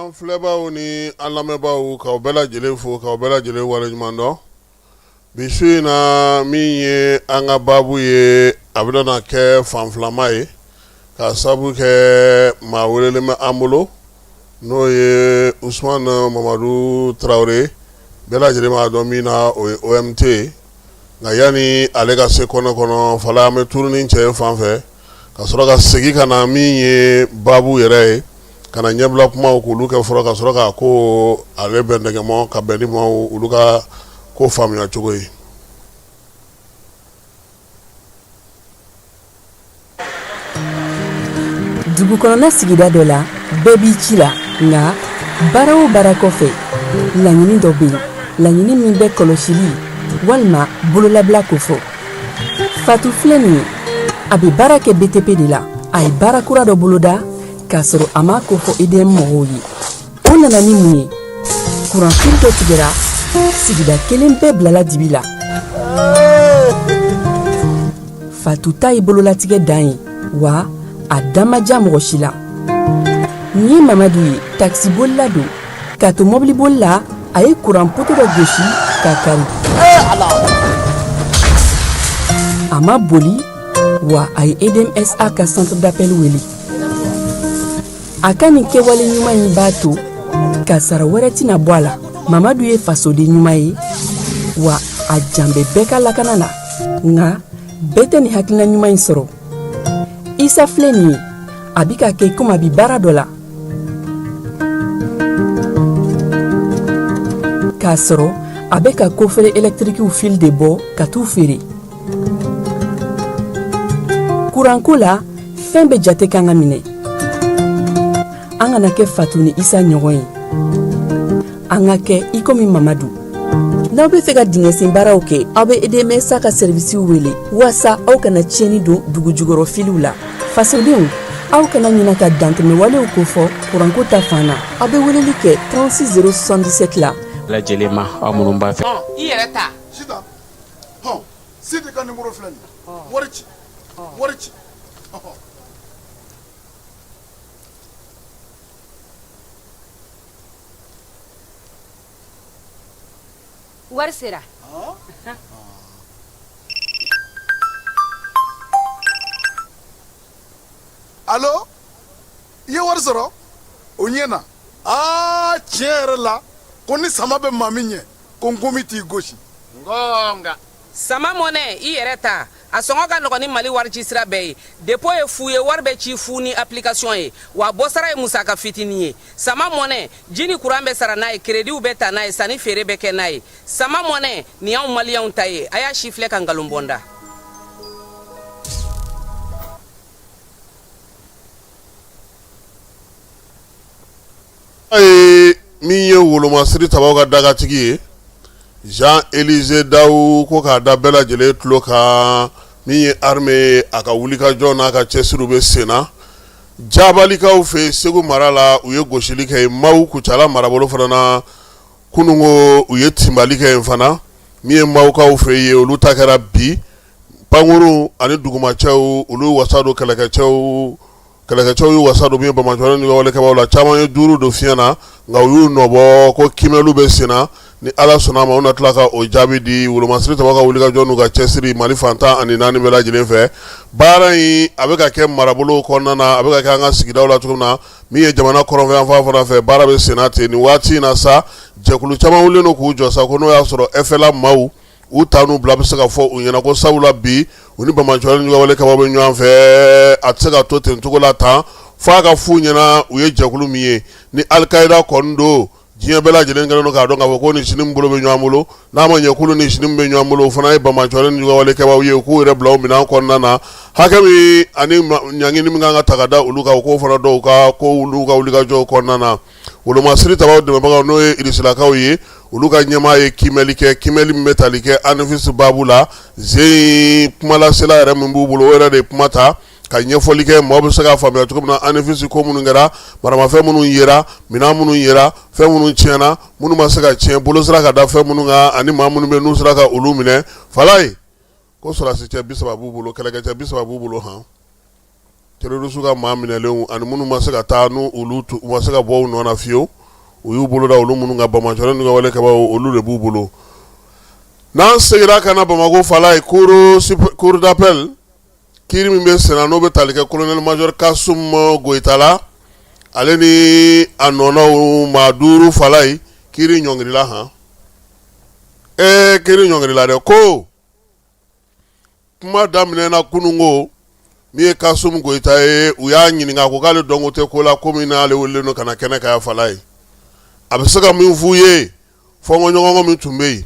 An filɛbaaw ni an lamɛnbaaw, k'aw bɛɛ lajɛlen fo, k'aw bɛɛ lajɛlen waleɲuman dɔn. Bi su in na, min ye an ka baabu ye, a bɛna na kɛ fanfilama ye, ka sabu kɛ maa welelen bɛ an bolo, n'o ye Usumani Mamadu Tarawele. Bɛɛ lajɛlen b'a dɔn min na, o ye OMT ye. Nka yanni ale ka se kɔnɔ kɔnɔ fala, an bɛ turunin cɛ fan fɛ ka sɔrɔ ka segin ka na min ye baabu yɛrɛ ye, ka na ɲɛbila kumaw k'olu kɛ fɔlɔ, ka sɔrɔ k'a ko ale bɛ nɛgɛmɔ ka bɛn ni maaw olu ka ko faamuya cogo ye. Dugu kɔnɔna sigida dɔ la, bɛɛ b'i ci la. Nka baara o baara kɔfɛ, laɲini dɔ bɛ yen, laɲini min bɛ kɔlɔsili walima bololabila kofɔ. Fatu filɛ nin ye, a bɛ baara kɛ BTP de la. A ye baara kura dɔ boloda k'a sɔrɔ a m'a kofɔ EDM mɔgɔw ye. O nana ni mun ye? Kuranfili dɔ tigɛra, sigida kelen bɛɛ bilala dibi la. Fatu ta ye bololatigɛ dan ye, wa a da ma diya mɔgɔ si la. Nin ye Mamadu ye, takisibolila don. K'a to mɔbiliboli la, a ye kuran poto dɔ gosi k'a kari. A ma boli, wa a ye EDM SA ka centre d'appel wele. A ka nin kɛwale ɲuman in b'a to kasara wɛrɛ tɛna bɔ a la. Mamadu ye fasoden ɲuman ye, wa a jan bɛ bɛɛ ka lakana na. Nka bɛɛ tɛ nin hakilina ɲuman in sɔrɔ. Isa filɛ nin ye, a bɛ ka kɛ komi a bɛ baara dɔ la, k'a sɔrɔ a bɛ ka coffret électriquew fil de bɔ ka t'u feere. Kuranko la, fɛn bɛɛ jate kan ka minɛ. An kana kɛ Fatu ni Isa ɲɔgɔn ye, an ka kɛ i komi Mamadu. N'aw bɛ fɛ ka dingɛsen baaraw kɛ, aw bɛ EDM SA ka sɛrivisiw wele waasa aw kana tiɲɛni don dugu jukɔrɔ filiw la. Fasodenw, aw kana ɲina ka dantɛmɛwalew kofɔ kuranko ta fan na. Aw bɛ weleli kɛ 36 077 la. Lajɛlen ma, aw minnu b'a fɛ. I yɛrɛ ta. Sitan, hɔn, Sidi ka numéro filɛ nin ye, wari ci, wari ci. Wari sera. Allo, i ye wari sɔrɔ? O ɲɛna. Aa, tiɲɛ yɛrɛ la, ko ni sama bɛ maa min ɲɛ, ko nkomi t'i gosi. Nka Sama Money, i yɛrɛ ta, a sɔngɔ ka nɔgɔn ni Mali warici sira bɛɛ ye. Dépôt ye fu ye, wari bɛ ci fu ni application ye, wa bɔsara ye musaka fitinin ye. Sama Money, ji ni kuran bɛ sara n'a ye, créditw bɛ ta n'a ye, sanni feere bɛ kɛ n'a ye. Sama Money, nin y'anw maliyɛnw ta ye. A y'a si filɛ ka nkalon bɔ n da. Ye min ye wolomasiri tabaw ka dagatigi ye, Jean Élisée Dao, ko k'a da bɛɛ lajɛlen tulo kan, min ye armée ye, a ka wulikajɔ n'a ka cɛsiriw bɛ sen na. Jabalikaw fɛ Segu mara la, u ye gosili kɛ yen. Maaw Kucala marabolo fana na, kununko u ye tinbali kɛ yen fana. Min ye Mawukaw fɛ yen, olu ta kɛra bi. Pankurun ani dugumacɛw, olu wasa don kɛlɛkɛcɛw Kɛlɛkɛcɛw y'u wasa don min ye banbaanci ni walekɛbaaw la. Caman ye duuru don fiɲɛ na, nka u y'u nɔbɔ. Ko kiimɛliw bɛ sen na, ni Ala sɔnna a ma, u na tila ka o jaabi di. Wolomasiri tabaw ka wulikajɔ n'u ka cɛsiri Mali fan 14 bɛɛ lajɛlen fɛ, baara in a bɛ ka kɛ marabolo kɔnɔna na, a bɛ ka kɛ an ka sigidaw la cogo min na. Min ye jamana kɔrɔnfɛ yanfan fana fɛ, baara bɛ sen na ten nin waati in na sa. Jɛkulu caman wulilen don k'u jɔ sa, ko n'o y'a sɔrɔ FLA maaw u ta n'u bila bɛ se ka fɔ u ɲɛna, ko sabula bi u ni banbaanci ni walekɛbaaw bɛ ɲɔgɔn fɛ, a tɛ se ka to ten cogo la tan, f'a ka f'u ɲɛna u ye jɛkulu min ye. Ni Al-Qaïda kɔni don, diɲɛ bɛɛ lajɛlen kɛlen don k'a dɔn k'a fɔ ko ni JNIM bolo bɛ ɲɔgɔn bolo. N'a ma ɲɛ k'olu ni JNIM bɛ ɲɔgɔn bolo, o fana ye banbaanci ni walekɛbaaw ye. U k'u yɛrɛ bila o minɛn kɔnɔna na. Hakɛ min ani ɲangini min kan ka ta ka da olu kan, u k'o fana dɔn u ka ko olu ka wulikajɔw kɔnɔna na. Wolomasiri tabaw dɛmɛbagaw, n'o ye irisilakaw ye, olu ka ɲɛmaa ye kiimɛli kɛ, kiimɛli min bɛ tali kɛ Anefis baabu la. Zen kumalasela yɛrɛ min b'u bolo, o yɛrɛ de ye kuma ta ka ɲɛfɔli kɛ, maaw bɛ se k'a faamuya cogo min na, Anefis ko minnu kɛra, maramafɛn minnu yera, minɛn minnu yera, fɛn minnu tiɲɛna, minnu ma se ka tiɲɛ, bolo sera ka da fɛn minnu kan, ani maa minnu bɛ n'u sera ka olu minɛ. Falaye ko sɔrɔdasi cɛ 30 b'u bolo, kɛlɛkɛcɛ 30 b'u bolo. Han, terroriste ka maa minɛlenw ani minnu ma se ka taa, n'u olu ma se ka bɔ u nɔ na fiyewu. U y'u bolo da olu minnu kan, banbaanci ninnu ka wale kɛbaaw, olu de b'u bolo. N'an seginna ka na Bamakɔ, Falaye, cour d'appel kiiri min bɛ senna, n'o bɛ tali kɛ colonel major Kasum Goyita la, ale ni a nɔnaw maa 5, Falaye, kiiri ɲɔngirila. Han, ee, kiiri ɲɔngirila dɛ. Ko kuma daminɛna kununko, min ye Kasum Goyita ye, u y'a ɲininka, ko k'ale dɔnko tɛ ko la, ko min n'ale welelen don ka na kɛnɛ kan, Falaye, a bɛ se ka min f'u ye, fɔnkɔɲɔgɔnkɔ min tun bɛ yen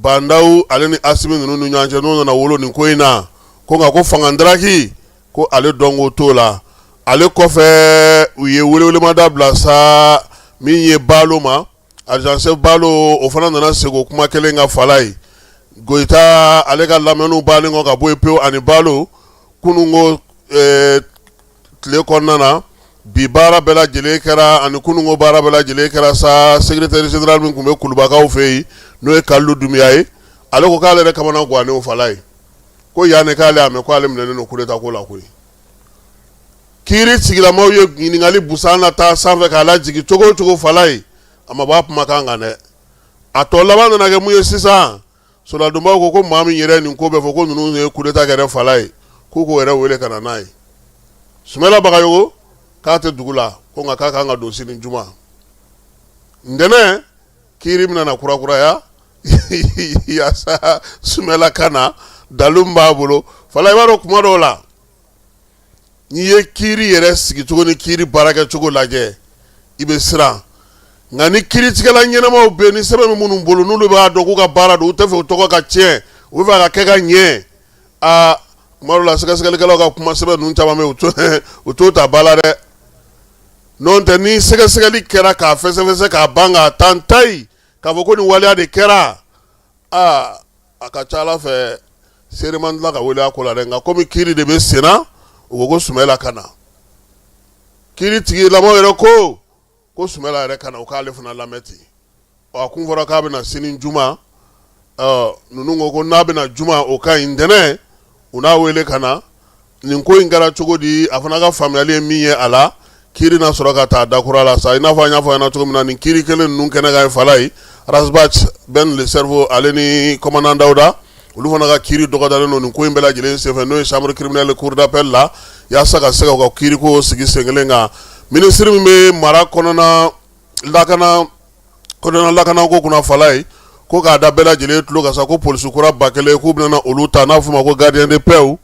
Bah N'Daw ale ni Asimi ninnu ni ɲɔgɔn cɛ, n'o nana wolo nin ko in na, ko nka ko fanga ndaraki, ko ale dɔnko t'o la. Ale kɔfɛ, u ye welewelemada bila sa min ye Balo ma, adjudant-chef Balo, o fana nana segin o kuma kelen kan, Falaye. Goyita ale ka lamɛnniw bannen kɔ ka bɔ yen pewu, ani Balo, kununko tile kɔnɔna na, bi baara bɛɛ lajɛlen kɛra ani kununko baara bɛɛ lajɛlen kɛra sa. Secrétaire général min tun bɛ Kulubakaw fɛ yen, n'o ye Kalilu Dunbiya ye, ale ko k'ale yɛrɛ kamana gannen, Falaye, ko yanni k'ale y'a mɛn ko ale minɛnen don coup d'état ko la koyi. Kiiri sigilamaw ye ɲininkali busan na taa sanfɛ k'a lajigin cogo o cogo, Falaye, a ma bɔ a kumakan kan dɛ. A tɔ laban nana kɛ mun ye sisan? Soladonbaw ko ko maa min yɛrɛ nin ko bɛɛ fɔ, ko ninnu ye coup d'état kɛ dɛ, Falaye, k'u k'o yɛrɛ wele ka na n'a ye. Sumala Bagayogo k'a tɛ dugu la, ko nka k'a kan ka don sini juma ntɛnɛn, kiiri bɛna na kurakuraya yaasa Sumala ka na, dalu min b'a bolo, Falaye. I b'a dɔn, kuma dɔw la, n'i ye kiiri yɛrɛ sigicogo ni kiiri baarakɛcogo lajɛ, i bɛ siran. Nka ni kiiritigɛla ɲɛnamaw bɛ ni sɛbɛn bɛ minnu bolo, n'olu b'a dɔn k'u ka baara don, u tɛ fɛ u tɔgɔ ka tiɲɛ, u bɛ fɛ a ka kɛ ka ɲɛ. Aa, kuma dɔw la, sɛgɛsɛgɛlikɛlaw ka kuma sɛbɛn ninnu caman bɛ, u t'o ta ba la dɛ. N'o tɛ, ni sɛgɛsɛgɛli kɛra k'a fɛsɛfɛsɛ k'a ban k'a tan tayi k'a fɔ ko nin waleya de kɛra, aa, a ka ca Ala fɛ, seere man tila ka wele a ko la dɛ. Nka komi kiiri de bɛ senna, u ko ko Sumala ka na. Kiiri tigilamaw yɛrɛ ko ko Sumala yɛrɛ ka na, u k'ale fana lamɛn ten. Ɔ, a kun fɔra k'a bɛna sini juma. Ɔ, ninnu ko ko n'a bɛna juma, o ka ɲi. Ntɛnɛn, u n'a wele ka na, nin ko in kɛra cogo di, a fana ka faamuyali ye min ye a la, kiiri na sɔrɔ ka taa dakura la sa. I n'a fɔ an y'a fɔ ɲɛna cogo min na, nin kiiri kelen ninnu kɛnɛ kan, Falaye, Ras Bath, Ben le Cerveau, ale ni commandant Dawuda, olu fana ka kiiri dɔgɔdalen don nin ko in bɛɛ lajɛlen senfɛ, n'o ye chambre criminelle cour d'appel la, yaasa ka se ka u ka kiiriko sigi sen kelen kan. Minisiri min bɛ mara kɔnɔna lakana, kɔnɔna lakanako kunna, Falaye, ko k'a da bɛɛ lajɛlen tulo kan sa, ko polisi kura 1000 k'u bɛna olu ta, n'a bɛ f'o ma ko gardien de paix, u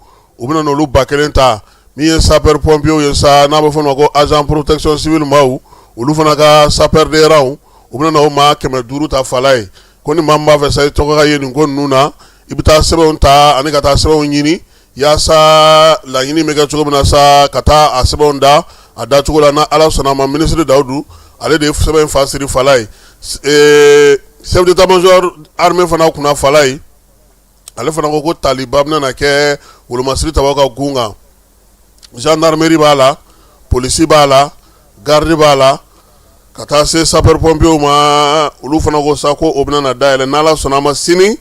bɛna olu 1000 ta. Min ye sapeur pompier ye sa, n'a bɛ f'o ma ko agent protection civile maaw, olu fana ka sapeur de rang, u bɛna o maa 500 ta, Falaye. Ko ni maa min b'a fɛ sa i tɔgɔ ka ye nin ko ninnu na, i bɛ taa sɛbɛnw ta ani ka taa sɛbɛnw ɲini yaasa laɲini bɛ kɛ cogo min na sa, ka taa a sɛbɛnw da a dacogo la. N' Ala sɔnna a ma, minisiri Dawudu, ale de ye sɛbɛn fasiri, Falaye. Chef d'état-major armée fana kunna, Falaye, ale fana ko ko taliba bɛna kɛ wolomasiri tabaw ka gun kan. Gendarmerie b'a la, polisi b'a la, garde b'a la, ka taa se sapeur pompier ma. Olu fana ko sa ko o bɛna dayɛlɛ. N'Ala sɔnna a ma, sini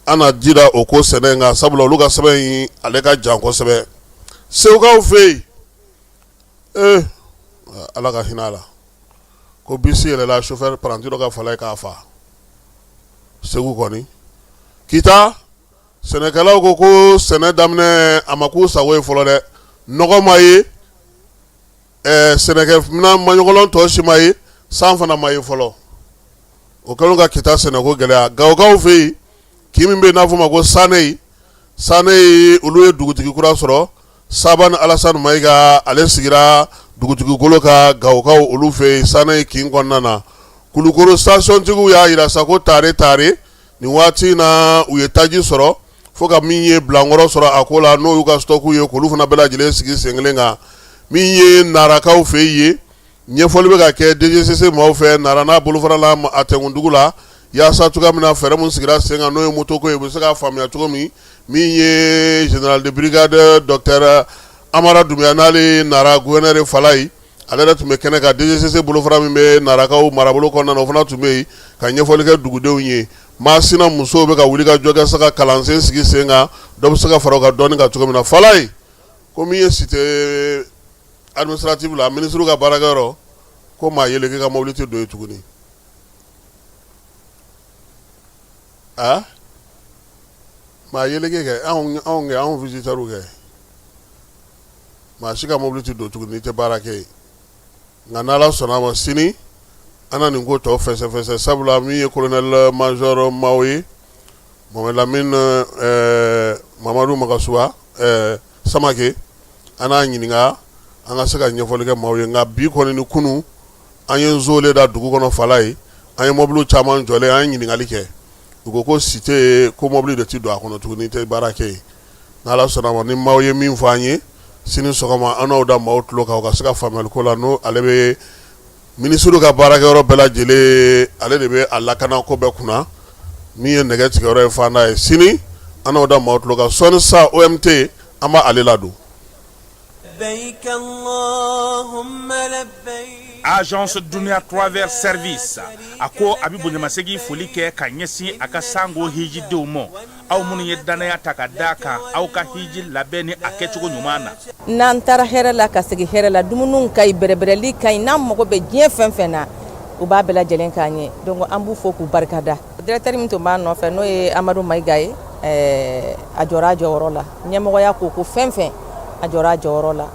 an na ji da o ko sɛnɛ kan, sabula olu ka sɛbɛn in, ale ka jan kosɛbɛ. Segukaw fɛ yen, ee, Ala ka hinɛ a la, ko bisi yɛlɛla chauffeur apprenti dɔ kan, Falaye, k'a fa. Segu kɔni, Kita sɛnɛkɛlaw ko ko sɛnɛ daminɛ a ma k'u sago ye fɔlɔ dɛ. Nɔgɔ ma ye, sɛnɛkɛminɛn maɲɔgɔlɔn tɔ si ma ye, san fana ma ye fɔlɔ. O kɛlen ka Kita sɛnɛko gɛlɛya. Gawokaw fɛ yen, kin min bɛ yen n'a fɔ ma ko Saneyi, Saneyi, olu ye dugutigi kura sɔrɔ. Sabani Alasani Mayiga, ale sigira dugutigi golo kan Gawokaw olu fɛ yen, Saneyi kin kɔnɔna na. Kulukoro stationtigiw y'a jira sa ko tare tare nin waati in na, u ye taji sɔrɔ fo ka min ye bilankɔrɔ sɔrɔ a ko la, n'o y'u ka stock ye, k'olu fana bɛɛ lajɛlen sigi sen kelen kan. Min ye Narakaw fɛ yen, ɲɛfɔli bɛ ka kɛ DGCC maaw fɛ Nara n'a bolofara la, a tɛnkundugu la, yaasa cogoya min na fɛɛrɛ min sigira sen kan, n'o ye moto ko ye, u bɛ se k'a faamuya cogo min. Min ye général de brigade docteur Amara Dunbiya, n'ale ye Nara gouverneur ye, Falaye, ale yɛrɛ tun bɛ kɛnɛ kan. DGCC bolofara min bɛ Narakaw marabolo kɔnɔna na, o fana tun bɛ yen ka ɲɛfɔli kɛ dugudenw ye. Masina musow bɛ ka wuli ka jɔ kɛ sa ka kalansen sigi sen kan, dɔ bɛ se ka fara u ka dɔnni kan cogo min na, Falaye. Ko min ye cité administrative la, minisiriw ka baarakɛyɔrɔ, Ko maa yeleke ka mobili tɛ don yen tuguni. A maa yeleke kɛ anw anw kɛ anw visiteurs kɛ, maa si ka mobili tɛ don tuguni n'i tɛ baara kɛ yen. Nka n'Ala sɔnna a ma, sini an na nin ko tɔ fɛsɛfɛsɛ, sabula min ye colonel major Mao ye, Mohamed Lamine Mamadu Magasuba Samake, an n'a ɲininka an ka se ka ɲɛfɔli kɛ maaw ye. Nka bi kɔni ni kunun, an ye nzole da dugu kɔnɔ fala ye, an ye mɔbiliw caman jɔlen, an ye ɲininkali kɛ, u ko ko cité ko mɔbili de tɛ don a kɔnɔ tuguni n'i tɛ baara kɛ yen. N'Ala sɔnna a ma, ni maaw ye min fɔ an ye, sini sɔgɔma an n'aw da maaw tulo kan, u ka se ka faamuyali ko la. N'o ale bɛ minisiriw ka baarakɛyɔrɔ bɛɛ lajɛlen, ale de bɛ a lakana ko bɛɛ kunna, min ye nɛgɛ tigɛyɔrɔ ye fanda ye. Sini an n'aw da maaw tulo kan. Sɔɔni sa, OMT, an b'ale ladon. Agence Dunia Travel Service a ko a bɛ bonyamasegin foli kɛ ka ɲɛsin a ka sango hijidenw ma, aw minnu ye dannaya ta ka da kan aw ka hiji labɛn ni a kɛcogo ɲuman na. N'an taara hɛrɛ la ka segin hɛrɛ la, dumuniw ka ɲi, bɛrɛbɛrɛli ka ɲi, n'an mago bɛ diɲɛ fɛn fɛn na, u b'a bɛɛ lajɛlen k'an ye. Donc an b'u fo k'u barikada. Directeur min tun b'a nɔfɛ, n'o ye Amadu Mayiga ye, ɛɛ a jɔra a jɔyɔrɔ la. Ɲɛmɔgɔya ko ko fɛn fɛn, a jɔra a jɔyɔrɔ la,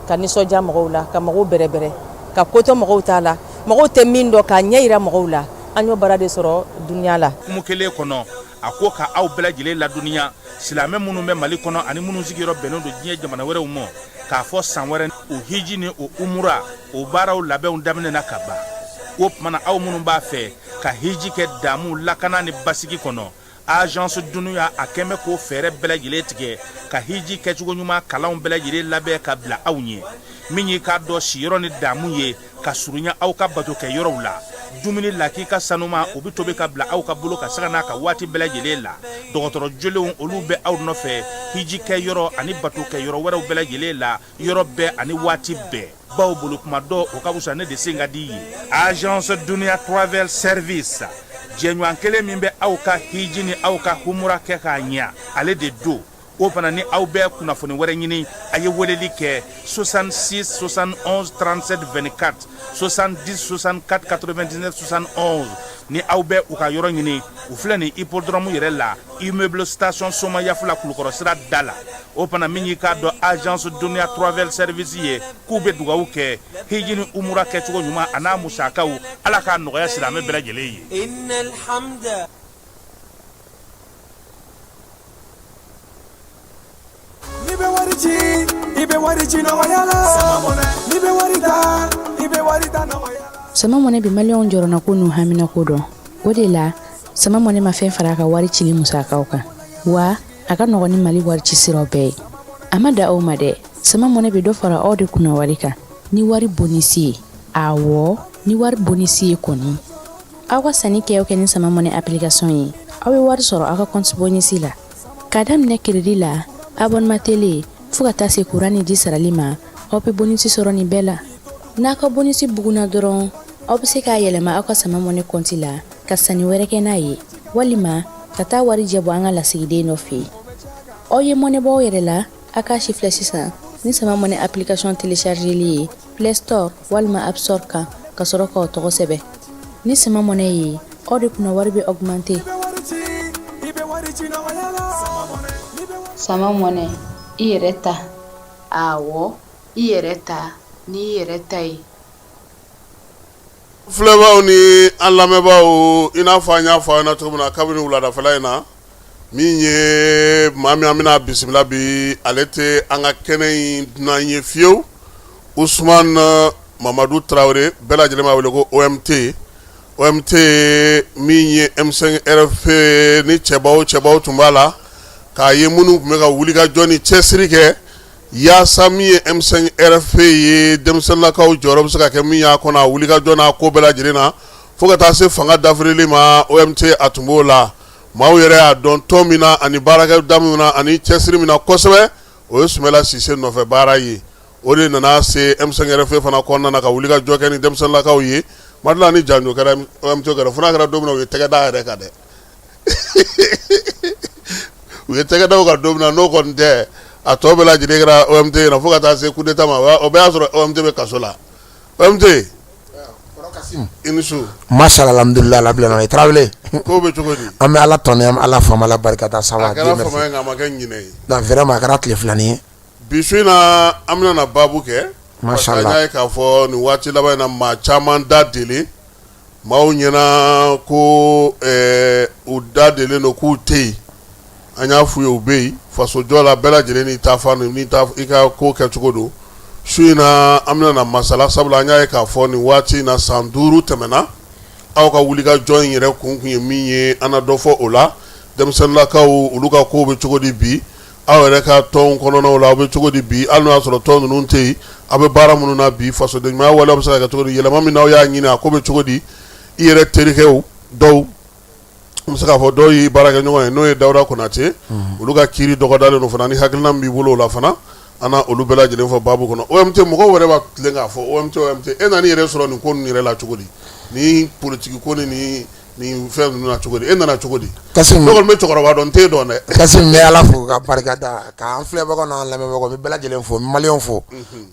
ka nisɔndiya mɔgɔw la, ka mɔgɔw bɛrɛbɛrɛ, ka ko to mɔgɔw ta la, mɔgɔw tɛ min dɔn k'a ɲɛ jira mɔgɔw la. An y'o baara de sɔrɔ Dunia la. Hukumu kelen kɔnɔ, a ko ka aw bɛɛ lajɛlen ladɔnniya, silamɛ minnu bɛ Mali kɔnɔ ani minnu sigiyɔrɔ bɛnnen don diɲɛ jamana wɛrɛw ma, k'a fɔ san wɛrɛ o hiji ni o umura o baaraw labɛnw daminɛna ka ban. O tuma na, aw minnu b'a fɛ ka hiji kɛ damu, lakana ni basigi kɔnɔ, Agence Dunia a kɛn bɛ k'o fɛɛrɛ bɛɛ lajɛlen tigɛ ka hiji kɛcogo ɲuman kalanw bɛɛ lajɛlen labɛn ka bila aw ɲɛ. Min y'i k'a dɔn siyɔrɔ ni damu ye ka surunya aw ka batokɛ yɔrɔw la, dumuni lakika sanuma o bɛ tobi ka bila aw ka bolo ka sanga n'a ka waati bɛɛ lajɛlen la. Dɔgɔtɔrɔ jolenw olu bɛ aw nɔfɛ hiji kɛ yɔrɔ ani batokɛ yɔrɔ wɛrɛw bɛɛ lajɛlen la, yɔrɔ bɛɛ ani waati bɛɛ, bawo bolo kuma dɔ o ka fisa ne de sen ka di ye. Agence Dunia Travel Service, jɛɲɔgɔn kelen min bɛ aw ka hiji ni aw ka humura kɛ k'a ɲɛ, ale de don. O fana ni aw bɛ kunnafoni wɛrɛ ɲini, a ye weleli kɛ 66 71 37 24, 70 64 99 71. Ni aw bɛ u ka yɔrɔ ɲini, u filɛ nin hippodrome yɛrɛ la, immeuble station Somayaf la, Kulukɔrɔ sira da la. O fana min y'i k'a dɔn agence Dunia Travel Service ye, k'u bɛ dugawu kɛ hiji ni umura kɛcogo ɲuman a n'a musakaw, Ala k'a nɔgɔya silamɛ bɛɛ lajɛlen ye. N'i bɛ wari ci, i bɛ wari ci nɔgɔya la. N'i bɛ wari ta, i bɛ wari ta nɔgɔya la. Sama Mɔnɛ bɛ maliyɛnw jɔrɔnako n'u haminako dɔn. O de la, Sama Mɔnɛ ma fɛn fara a ka wari cili musakaw kan, wa a ka nɔgɔn ni Mali wari ci siraw bɛɛ ye. A ma dan o ma dɛ, Sama Mɔnɛ bɛ dɔ fara aw de kunna wari kan ni wari bonisi ye. Awɔ, ni wari bonisi ye kɔni. Aw ka sanni kɛ o kɛ ni Sama Mɔnɛ application ye, aw bɛ wari sɔrɔ aw ka compte bonus la. K'a daminɛ crédit la, abonnement télé, fo ka taa se courant ni ji sarali ma, aw bɛ bonus sɔrɔ nin bɛɛ la. N'a ka bonus bugunna dɔrɔn, aw bɛ se k'a yɛlɛma aw ka Sama Mɔnɛ compte la ka sanni wɛrɛ kɛ n'a ye, walima ka taa warijɛ bɔ an ka lasigiden dɔ fɛ yen. Aw ye mɔnɛ bɔ aw yɛrɛ la, a k'a sifilɛ sisan ni Sama Mɔnɛ application téléchargeli ye Play Store walima App Store kan, ka sɔrɔ k'aw tɔgɔ sɛbɛn. Ni Sama Mɔnɛ ye, aw de kunna wari bɛ augmenter. Sama Mɔnɛ, i yɛrɛ ta. Awɔ, i yɛrɛ ta n'i yɛrɛ ta ye. Filɛbaaw ni an lamɛnbaaw, i n'a fɔ an y'a fɔ aw ɲɛna cogo min na kabini wuladafɛla in na, min ye maa min an bɛna bisimila bi, ale tɛ an ka kɛnɛ in dunan ye fiyewu, Usumani Mamadu Tarawele, bɛɛ lajɛlen b'a wele ko OMT. OMT min ye M5 RFP ni cɛbaw cɛbaw tun b'a la, k'a ye minnu tun bɛ ka wulikajɔ ni cɛsiri kɛ yaasa min ye M5 RFP ye, denmisɛnninlakaw jɔyɔrɔ bɛ se ka kɛ min y'a kɔnɔ, a wulikajɔ n'a ko bɛɛ lajɛlen na fo ka taa se fanga dafirili ma, OMT a tun b'o la. Maaw yɛrɛ y'a dɔn tɔn min na ani baarakɛda min na ani cɛsiri min na kosɛbɛ, o ye Sumala Sise nɔfɛ baara ye. O de nana se M5 RFP fana kɔnɔna na ka wulikajɔ kɛ ni denmisɛnninlakaw ye. Madila ni janjo kɛra OMT kɛra fo n'a kɛra don min na u ye tɛgɛ da yɛrɛ kan dɛ, u ye tɛgɛ da o kan don min na, n'o kɔni tɛ, a tɔ bɛɛ lajɛlen kɛra OMT ɲɛna fo ka taa se coup d'État ma. O bɛɛ y'a sɔrɔ OMT bɛ kaso la. OMT, I ni su. Masha Allah, alhamdulillah, rabbil alamin. Tarawele. Ko bɛ cogo di? An bɛ Ala tanu, an bɛ Ala fo, an bɛ Ala barika da. Ça va, A kɛra fama ye nka a ma kɛ ɲinɛ ye. Non, vraiment a kɛra tile filanin ye. Bi su in na an bɛna na baabu kɛ. Masha Allah. Parce que an y'a ye k'a fɔ nin waati laban in na maa caman da deli maaw ɲɛna ko u da delen don k'u tɛ yen. An y'a f'u ye u bɛ yen fasojɔ la bɛɛ lajɛlen n'i ta fan don n'i i ka ko kɛcogo don. Su in na an bɛna na masala sabula an y'a ye k'a fɔ nin waati in na san 5 tɛmɛna aw ka wulikajɔ in yɛrɛ kun kun ye min ye an na dɔ fɔ o la denmisɛnninlakaw olu ka kow bɛ cogo di bi aw yɛrɛ ka tɔn kɔnɔnaw la aw bɛ cogo di bi hali n'o y'a sɔrɔ tɔn ninnu tɛ yen aw bɛ baara minnu na bi fasodenɲumanya walew bɛ se ka kɛ cogo di yɛlɛma min n'aw y'a ɲini a ko bɛ cogo di i yɛrɛ terikɛw dɔw n bɛ se k'a fɔ dɔw y'i baarakɛɲɔgɔn ye n'o ye Dawuda Konate olu ka kiiri dɔgɔdalen don fana ni hakilina min b'i bolo o la fana an na olu bɛɛ lajɛlen fɔ baabu kɔnɔ OMT mɔgɔw yɛrɛ b'a tilen k'a fɔ OMT OMT e nana i yɛrɛ sɔrɔ nin ko ninnu yɛrɛ la cogo di ni politiki ko ni nin fɛn ninnu na cogo di e nana cogo di Kasim ne kɔni bɛ cɛkɔrɔba dɔn n t'e dɔn dɛ Kasim n bɛ Ala fo ka barika da k'an filɛbagaw n'an lamɛnbagaw n bɛ bɛɛ lajɛlen fo n bɛ maliyɛnw fo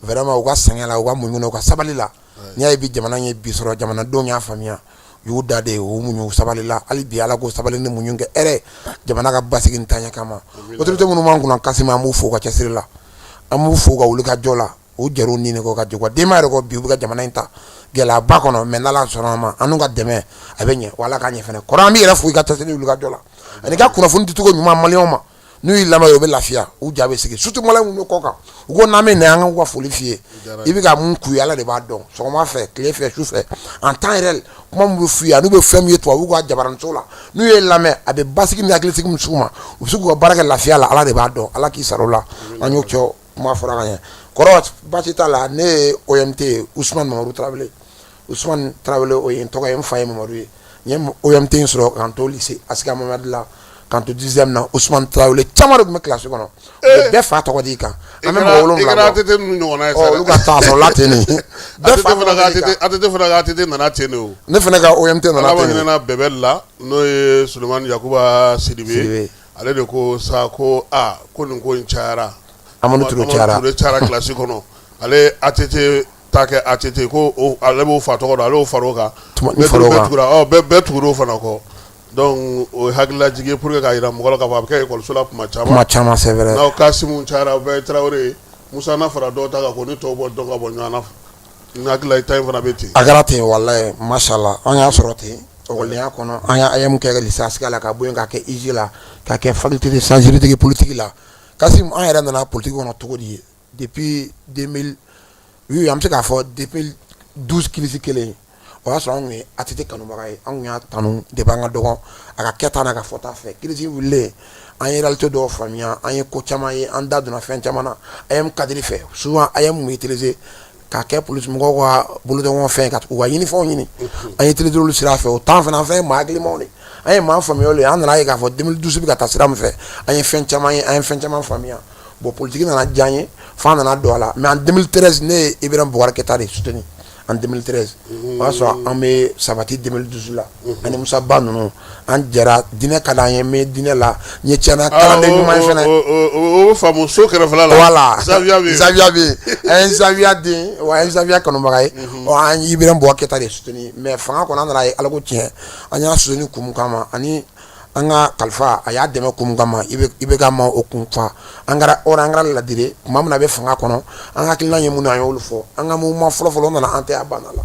vraiment u ka sɛgɛn la u ka muɲu na u ka sabali la n'i y'a ye bi jamana ye bi sɔrɔ jamanadenw y'a faamuya u y'u da de u muɲu sabali la hali bi Ala k'o sabali ni muɲu kɛ hɛrɛ jamana ka basigi ni taaɲɛ kama autorité minnu b'an kunna Kasim an b'u fo u ka cɛsiri la an b'u fo u ka wulikajɔ la u jɛr'u ni kɔ ka jɛ u ka denbaya yɛrɛ kɔ bi u bɛ ka jamana in ta gɛlɛyaba kɔnɔ mais n'Ala sɔnna a ma an n'u ka dɛmɛ a bɛ ɲɛ wa Ala k'a ɲɛ fana kɔrɔ an b'i yɛrɛ fo i ka cɛsiri ni wulikajɔ la ani ka kunnafoni dicogo ɲuman maliyɛnw ma n'u y'i lamɛn u bɛ lafiya u ja bɛ sigi surtout maliyɛn minnu bɛ kɔ kan u ko n'an bɛ na an k'u ka foli f'i ye i bɛ ka mun k'u ye Ala de b'a dɔn sɔgɔma fɛ tile fɛ su fɛ en temps réel kuma min bɛ f'u ye an'u bɛ fɛn min ye tubabuw ka jabaraninso la n'u ye lamɛn a bɛ basigi ni hakilisigi min s'u ma u bɛ se k'u ka baara kɛ lafiya la Ala de b'a dɔn Ala k'i sara o la an y'o kɛ kuma fɔra ka ɲɛ kɔrɔ baasi t'a la ne ye OMT ye Usumani Mamadu Tarawele Usumani Tarawele o ye n tɔgɔ ye n fa ye Mamadu ye n ye OMT in sɔrɔ k'an to lycée Askia Mamadi la k'an to 10e na Usumani Tarawele caman de tun bɛ classe kɔnɔ u bɛ bɛɛ fa tɔgɔ d'i kan an bɛ mɔgɔ 7 i kɛra ATT ninnu ɲɔgɔnna ye sa dɛ olu ka taa sɔrɔla ten de bɛɛ fa tɔgɔ d'i kan ATT fana ka ATT nana ten de o ne fana ka OMT nana ten de Ala ma hinɛna Bɛbɛli la n'o ye Solomani Yakuba Sidibe ale de ko sa ko aa ko nin ko in cayara Amadu Ture cayara Ture cayara classe kɔnɔ ale ATT ta kɛ ATT ko ale b'o fa tɔgɔ dɔn ale y'o far'o kan bɛɛ tugur'o fana kɔ donc o ye hakililajigin ye pour que k'a jira mɔgɔ la k'a fɔ a bɛ kɛ école so la tuma caman tuma caman c'est vrai n'aw Kasimu cayara bɛɛ ye Tarawele ye Musa na fara dɔw ta kan k'o ni tɔw bɔ dɔn ka bɔ ɲɔgɔn na n hakili la i ta in fana bɛ ten a kɛra ten walayi masala an y'a sɔrɔ ten ekɔlidenya kɔnɔ an y'a AEEM kɛ lycée Askia la ka bɔ yen k'a kɛ IJ la k'a kɛ faculté de sciences juridiques et politique la Kasimu an yɛrɛ nana politique kɔnɔ cogo di depuis 2000 oui an bɛ se k'a fɔ depuis 12 crise kelen o y'a sɔrɔ an tun ye ATT kanubaga ye an tun y'a kanu depuis an ka dɔgɔ a ka kɛta n'a ka fɔta fɛ crise wulilen an ye réalité dɔw faamuya an ye ko caman ye an da donna fɛn caman na AEEM cadre fɛ souvent AEEM tun bɛ utiliser k'a kɛ police mɔgɔw ka bolodɔngɔ fɛn ka u ka ɲinifɛnw ɲini an ye utiliser olu sira fɛ o temps fana an fana ye maa hakilimaw de an ye maa faamuyaw de an nana ye k'a fɔ 2012 bɛ ka taa sira min fɛ an ye fɛn caman ye an ye fɛn caman faamuya bon politique nana diya n ye f'an nana don a la mais en 2013 ne ye Ibrahim Boubacar Keita de soutenu en 2013 o y'a sɔrɔ an bɛ Sabati 2012 la ani Musa Ba ninnu an jɛra diinɛ ka d'an ye n bɛ diinɛ la n ye tiɲɛna kalanden ɲuman ye fɛnɛ o faamu so kɛrɛfɛla la voilà Zawiya bɛ yen Zawiya bɛ yen an ye Zawiya den wa an ye Zawiya kanubaga ye ɔ an ye Ibrahim Boubacar Keita de soutenu mais fanga kɔnɔ an nana ye Ala ko tiɲɛ an y'a soutenu kun min kama ani an ka kalifa a y'a dɛmɛ kun min kama IBK ma o kun fa an kɛra hɔrɔn an kɛra ladiri tuma min na a bɛ fanga kɔnɔ an hakilina ye mun ye an y'olu fɔ an ka mouvement fɔlɔ-fɔlɔ nana an tɛ a banna la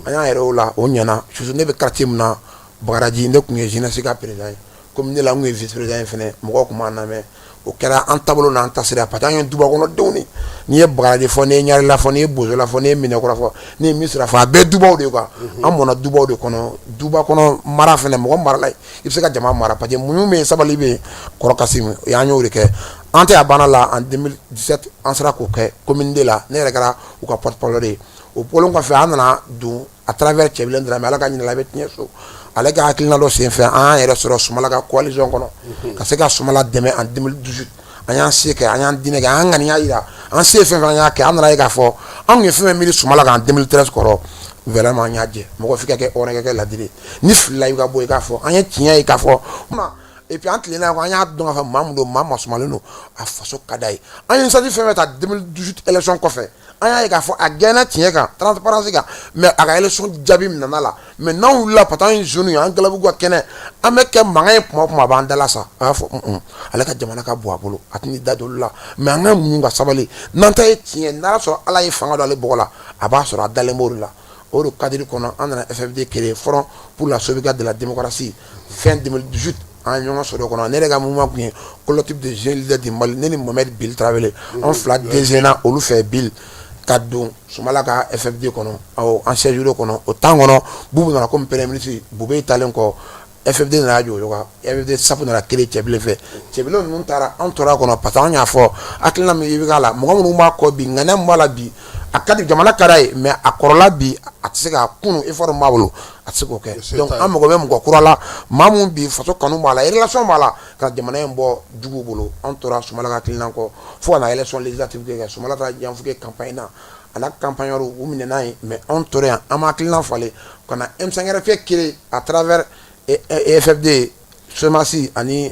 an y'an yɛrɛ o la o ɲɛna surtout ne bɛ quartier min na Bagadaji ne tun ye jeunesse ka président ye komi ne la n tun ye vice président ye fɛnɛ mɔgɔw tun b'an lamɛn o kɛra an taabolo n'an taasira parce que an ye duba kɔnɔdenw de n'i ye Bagadaji fɔ n'i ye Ɲarela fɔ n'i ye Bozola fɔ n'i ye Minɛkura fɔ n'i ye Misira fɔ a bɛɛ dubaw de ye quoi an mɔnna dubaw de kɔnɔ duba kɔnɔ mara fɛnɛ mɔgɔ marala i bɛ se ka jama mara parce que muɲu bɛ yen sabali bɛ yen kɔrɔ Kasimu an y'o de kɛ an tɛ a banna la en 2017 an sera k'o kɛ commune de la ne yɛrɛ kɛra u ka porte parole ye o bɔlen kɔfɛ an nana don à travers Cɛbilen Dramɛ Ala ka hinɛ a la a bɛ tiɲɛ so ale ka hakilina dɔ senfɛ an y'an yɛrɛ sɔrɔ Sumala ka coalition kɔnɔ ka se ka Sumala dɛmɛ en 2018 an y'an se kɛ an y'an diinɛ kɛ an ŋaniya jira an se fɛn fɛn an y'a kɛ an nana ye k'a fɔ an tun ye fɛn fɛn miiri Sumala kan en 2013 kɔrɔ vraiment an y'a jɛ mɔgɔ f'i ka kɛ hɔrɔn ye ka kɛ ladiri ni filila i ka bɔ i k'a fɔ an ye tiɲɛ ye k'a fɔ et puis an tilenna an y'a dɔn k'a fɔ maa min don maa masumalen don a faso ka d'a ye an ye initiative fɛn fɛn ta 2018 élection kɔfɛ An y'a ye k'a fɔ a gɛnna tiɲɛ kan, transparence kan, mais a ka élection jaabi minɛna la. Mais n'anw wulila, parce que an ye jeunes ye, an galabugu ka kɛnɛ, an bɛ kɛ mankan ye kuma o kuma, a b'an dala sa, a b'a fɔ ale ka jamana ka bon a bolo, a tɛn'i da don olu la. Mais an ka muɲu ka sabali, n'an ta ye tiɲɛ, n'a y'a sɔrɔ Ala ye fanga don ale bɔgɔ la, a b'a sɔrɔ a dalen b'o de la. O de cadre kɔnɔ, an nana FFD créer, Front pour la sauvegarde de la démocratie, fin 2018. An ye ɲɔgɔn sɔrɔ o kɔnɔ. Ne yɛrɛ ka mouvement tun ye Collectif des jeunes leaders du Mali. Ne ni Mohamed Bil Tarawele, an fila désigné olu fɛ Bil ka don Sumala ka FFD kɔnɔ, awɔ, an siège kɔnɔ. O temps kɔnɔ, Bubu nana comme premier ministre. Bube talen kɔ, FFD nana jɔ o kan. FFD SAP nana créer Cɛbilen fɛ. Cɛbilen ninnu taara, an tora kɔnɔ, parce que an y'a fɔ hakilina min IBK la, mɔgɔ minnu b'a kɔ bi, ŋaniya min b'a la bi, a ka di jamana ka d'a ye, mais a kɔrɔla bi, a tɛ se ka kunun effort min b'a bolo, a tɛ se k'o kɛ. Donc an mago bɛ mɔgɔ kura la, maa mun bi faso kanu b'a la, relation b'a la, ka jamana in bɔ juguw bolo. An tora Sumala ka hakilina kɔ fo ka na élection législative kɛ. Sumala taara Janfuke campagne na, a n'a campagne u minɛna yen, mais anw tora yan, an ma hakilina falen ka na M5RFP créer à travers FFD, CMAS ani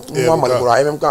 Mouvement Malikura, MMK.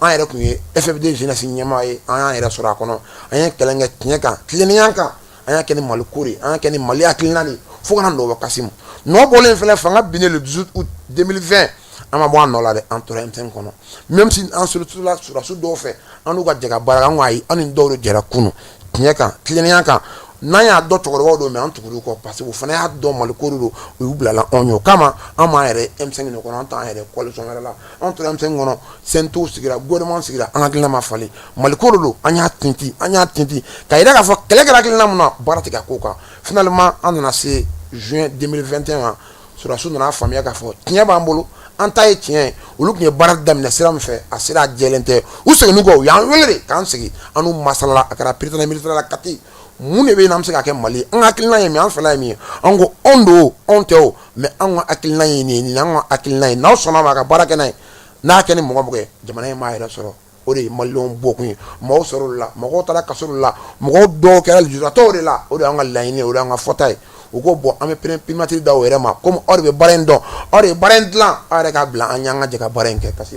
An yɛrɛ tun ye FFD jeunesse ɲɛmaa ye. An y'an yɛrɛ sɔrɔ a kɔnɔ. An ye kɛlɛ kɛ tiɲɛ kan, tilennenya kan, an y'a kɛ ni Mali ko de, an y'a kɛ ni Mali hakilina de, fo ka na nɔ bɔ Kasimu nɔ bɔlen filɛ. Fanga binnen le 18 août 2020, an ma bɔ an nɔ la dɛ, an tora M5 kɔnɔ, même si an sollicité la sɔrɔdasi dɔw fɛ, an n'u ka jɛ ka baara kɛ. An ko ayi, an ni dɔw de jɛra kunun tiɲɛ kan, tilennenya kan. N'an y'a dɔn cɛkɔrɔbaw don, mais an tugur'u kɔ, parce que o fana y'a dɔn Mali ko de don. U y'u bila la anw ye. O kama, an m'an yɛrɛ M5 de kɔnɔ, an t'an yɛrɛ coalition wɛrɛ la. An tora M5 kɔnɔ, CNT sigira, gouvernement sigira, an hakilina ma falen. Mali ko de don. An y'a tinti, an y'a tinti ka yira k'a fɔ kɛlɛ kɛra hakilina min na, baara tɛ ka k'o kan. Finalement, an nana se juin 2021 ma, sɔrɔdasiw nana faamuya k'a fɔ tiɲɛ b'an bolo, an ta ye tiɲɛ ye. Olu tun ye baara daminɛ sira min fɛ, a sira jɛlen tɛ. U seginnen kɔ, u y'an wele de k'an sigi, an n'u masalala. A kɛra Prytanée militaire la Kati. Mun de bɛ yen, an bɛ se ka kɛ Mali ye? An ka hakilina ye min ye, an fɛla ye min ye, an ko anw don, anw tɛ o, mais anw ka hakilina ye nin ye, nin y'an ka hakilina ye. N'aw sɔnna ma ka baara kɛ n'a ye, n'a kɛ ni mɔgɔ mɔgɔ ye, jamana in m'a yɛrɛ sɔrɔ. O de ye maliyɛnw bɔkun ye. Mɔgɔw sɔrɔ o la, mɔgɔw taara kaso la, mɔgɔw dɔw kɛra lujuratɔw de la. O de y'an ka laɲini ye, o de y'an ka fɔta ye. U ko bon, an bɛ primature da o yɛrɛ ma, komi aw de bɛ baara in dɔn, aw de ye baara in dilan, aw yɛrɛ k'a bila an ɲɛ, an ka jɛ ka baara in kɛ. Parce que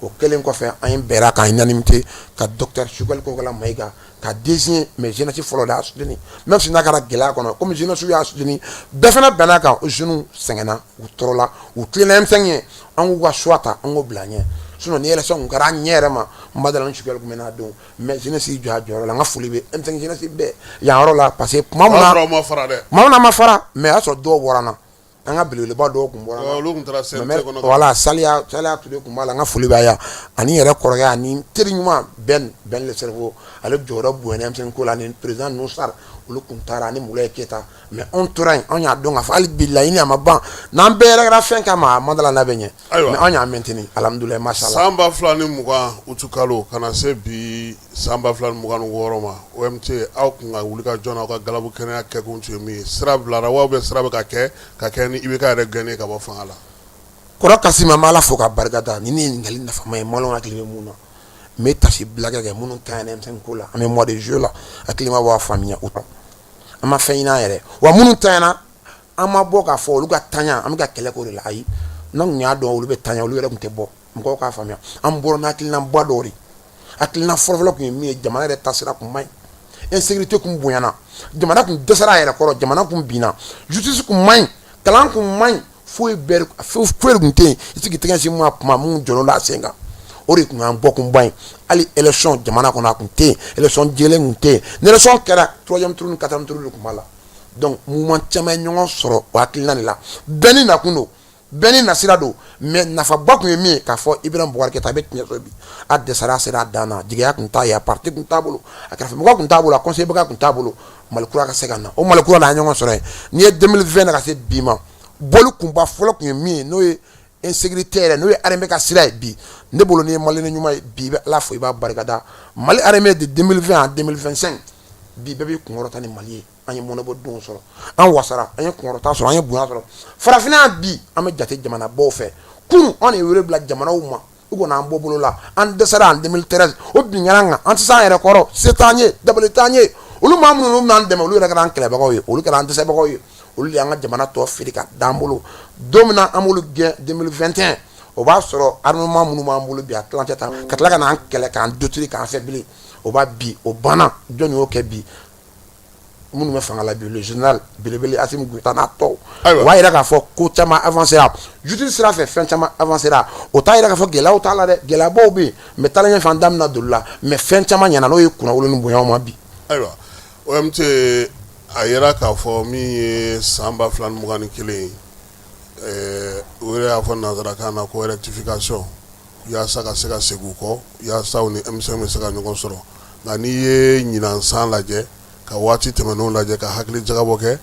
o kɛlen kɔfɛ, an ye bɛnna k'an unanimité ka docteur Choguel Kokalla Maïga ka désigner. Mais jeunesse fɔlɔ de y'a soutenu, même si n'a kɛra gɛlɛya kɔnɔ, komi jeunesse y'a soutenu, bɛɛ fana bɛn'a kan. Jeunes sɛgɛnna, u tɔɔrɔla, u tilenna M5 ye, an k'u ka choix ta, an k'o bila ɲɛ. Sinon ni élection kun kɛra an ɲɛ yɛrɛ ma, n ba dala ni Choguel kun bɛ n'a don. Mais jeunesse y'i jɔ a jɔyɔrɔ la. N ka foli bɛ M5 jeunesse bɛɛ yan yɔrɔ la, parce que tuma min na, tuma min na ma fara, mais o y'a sɔrɔ dɔw bɔra n na, an ka belebeleba dɔw tun bɔra, olu tun taara CNT kɔnɔ. Voilà, Saliya, Saliya Ture tun b'a la. N ka foli b'a ye, ani yɛrɛ kɔrɔkɛ ani teri ɲuman Ben Ben le cerveau, ale jɔyɔrɔ bonyana M5 ko la, ani président Nusar, olu tun taara, ani Mulayi Keyita. Mais anw tora yen, anw y'a dɔn k'a fɔ hali bi laɲini a ma ban. N'an bɛɛ yɛrɛ kɛra fɛn kama, a ma dala n'a bɛ ɲɛ. Mais anw y'a maintenir, alhamdulilayi, mashallah. San 2020 utukalo ka na se bi san 2026 ma, OMT, aw kun ka wuli ka jɔ n'aw ka galabu kɛnɛya kɛkun tun ye min ye, sira bilara wa bɛ sira bɛ ka kɛ ka kɛ ni IBK yɛrɛ gɛnnen ka bɔ fanga la? Kɔrɔ Kassim, an bɛ Ala fo ka barika da. Ni ne ye ɲininkali nafama ye, maliyɛnw hakili bɛ mun na. N bɛ tasi bila kɛ minnu ta M5 ko la. An bɛ mois de juillet la, hakilima b'a faamuya. O an ma fɛn ɲini an yɛrɛ wa. Minnu tanyana, an ma bɔ k'a fɔ olu ka tanya, an bɛ ka kɛlɛ k'o de la. Ayi, n'an tun y'a dɔn olu bɛ tanya, olu yɛrɛ tun tɛ bɔ. Mɔgɔw k'a faamuya, an bɔra n'hakilinaba dɔw de. Hakilina fɔlɔfɔlɔ tun ye min ye, jamana yɛrɛ taasira tun man ɲi, insécurité tun bonyana, jamana tun dɛsɛra a yɛrɛ kɔrɔ, jamana tun binna, justice tun man ɲi, kalan tun man ɲi, foyi bɛɛ foyi tun tɛ yen. I tɛ k'i tɛgɛ sin mun kuma mun jɔlen don a sen kan, o de tun y'an bɔkunba ye. Hali élection jamana kɔnɔ, a tun tɛ yen, élection jɛlen tun tɛ yen. Ni élection kɛra, troisième tour ni quatrième tour de tun b'a la. Donc mouvement caman ye ɲɔgɔn sɔrɔ o hakilina de la. Bɛɛ ni nakun don, bɛɛ ni nasira don, mais nafaba tun ye min ye, k'a fɔ Ibrahim Boubacar Keïta a bɛ tiɲɛ sɔrɔ bi. A dɛsɛra, a sera a dan na, jigiya tun t'a ye, a parti tun t'a bolo, a kɛrɛfɛmɔgɔ tun t'a bolo, a conseiller baga tun t'a bolo. Mali kura ka se ka na, o Mali kura la, an ye ɲɔgɔn sɔrɔ yen. N'i ye 2020 ka se bi ma, bɔli kunba fɔlɔ tun ye min ye, n'o ye insécurité yɛrɛ, n'o ye armée ka sira ye bi. Ne bolo, n'i ye maliyɛn ɲuman ye bi, i bɛ Ala fo, i b'a barikada. Mali armée de 2020 à 2025, bi bɛɛ b'i kunkɔrɔta ni Mali ye. An ye mɔnɛbɔ denw sɔrɔ, an wasara, an ye kunkɔrɔta sɔrɔ, an ye bonya sɔrɔ farafinna. Bi an bɛ jate jamanabaw fɛ. Kunun an de ye wele bila jamanaw ma, u kɔni an bɔ bolo la. An dɛsɛra en 2013, o bin kɛra an kan, an tɛ se an yɛrɛ kɔrɔ, se t'an ye, dabali t'an ye. Olu maa minnu b'an dɛmɛ, olu yɛrɛ kɛra an kɛlɛbagaw ye, olu kɛra an dɛsɛbagaw ye, olu de y'an ka jamana tɔ feere ka d'an bolo. Don min na an b'olu gɛn 2021, o b'a sɔrɔ armement minnu b'an bolo bi, a tilancɛ ta ka tila ka n'an kɛlɛ, k'an détruire, k'an affaiblir. O b'a bi o banna. Jɔn y'o kɛ bi? Minnu bɛ fanga la bi, le général belebele Assimi Goïta n'a tɔw. O b'a jira k'a fɔ ko caman avancera justice sira fɛ, fɛn caman avancera. O t'a jira k'a fɔ gɛlɛyaw t'a la dɛ, gɛlɛyabaw bɛ yen, mais taalen ɲɛfɛ an da bɛna don olu la. Mais fɛn caman ɲɛna, n'o ye kunnawolo ni bonyaw ma bi. Ayiwa, OMT, a yera k'a fɔ min ye san 2021, u yɛrɛ y'a fɔ nansarakan na ko rectification, yaasa ka se ka segin u kɔ, yaasa u ni M5 bɛ se ka ɲɔgɔn sɔrɔ. Nka n'i ye ɲinan san lajɛ, ka waati tɛmɛnenw lajɛ, ka hakili jagabɔ kɛ,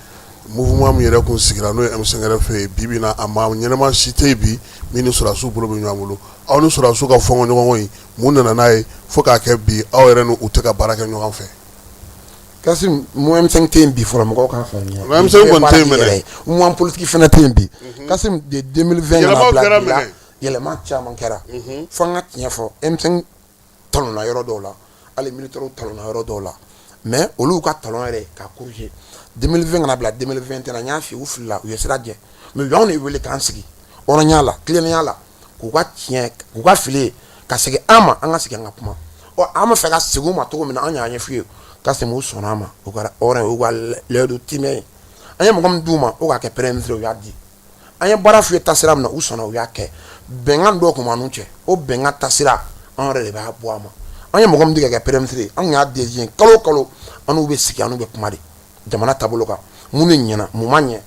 mouvement min yɛrɛ kun sigira n'o ye M5 RFP ye, bi bi in na a maa ɲɛnama si tɛ yen bi min ni sɔrɔdasiw bolo bɛ ɲɔgɔn bolo. Aw ni sɔrɔdasiw ka fɔnkɔɲɔgɔnkɔ in, mun nana n'a ye fo k'a kɛ bi aw yɛrɛ ni u tɛ ka baara kɛ ɲɔgɔn fɛ? Kassim, M5 tɛ yen bi fɔlɔ, mɔgɔw k'a faamuya. M5 kɔni tɛ yen mɛnɛ. Mouvement politique fana tɛ yen bi. Kassim, de 2020 ka na bila bi la, yɛlɛma caman kɛra. Fo an ka tiɲɛ fɔ, M5 talonna yɔrɔ dɔw la, hali militaires talonna yɔrɔ dɔw la, mais olu ka talon yɛrɛ ka corriger 2020 ka na bila 2021, n y'a f'i ye, u filila, u ye sira jɛ, mais u y'anw de wele k'an sigi hɔrɔnya la, tilennenya la, k'u ka tiɲɛ, k'u ka fili, ka segin an ma, an ka sigi an ka kuma. Ɔ, an bɛ fɛ ka segin u ma cogo min na, an y'a ɲɛf'u ye. Kassim, u sɔnna a ma, o kɛra hɔrɔn ye, u ka layidu timɛ ye. An ye mɔgɔ min d'u ma o k'a kɛ premier ministre, u y'a di. An ye baara f'u ye taasira min na, u sɔnna, u y'a kɛ. Bɛnkan dɔw tun b'an n'u cɛ, o bɛnkan taasira, an yɛrɛ de b'a bɔ a ma. An ye mɔgɔ min di ka kɛ premier ministre ye, an tun y'a désigné, kalo o kalo an n'u bɛ sigi, an n'u bɛ kuma de jamana taabolo kan, mun de ɲɛna, mun ma ɲɛ.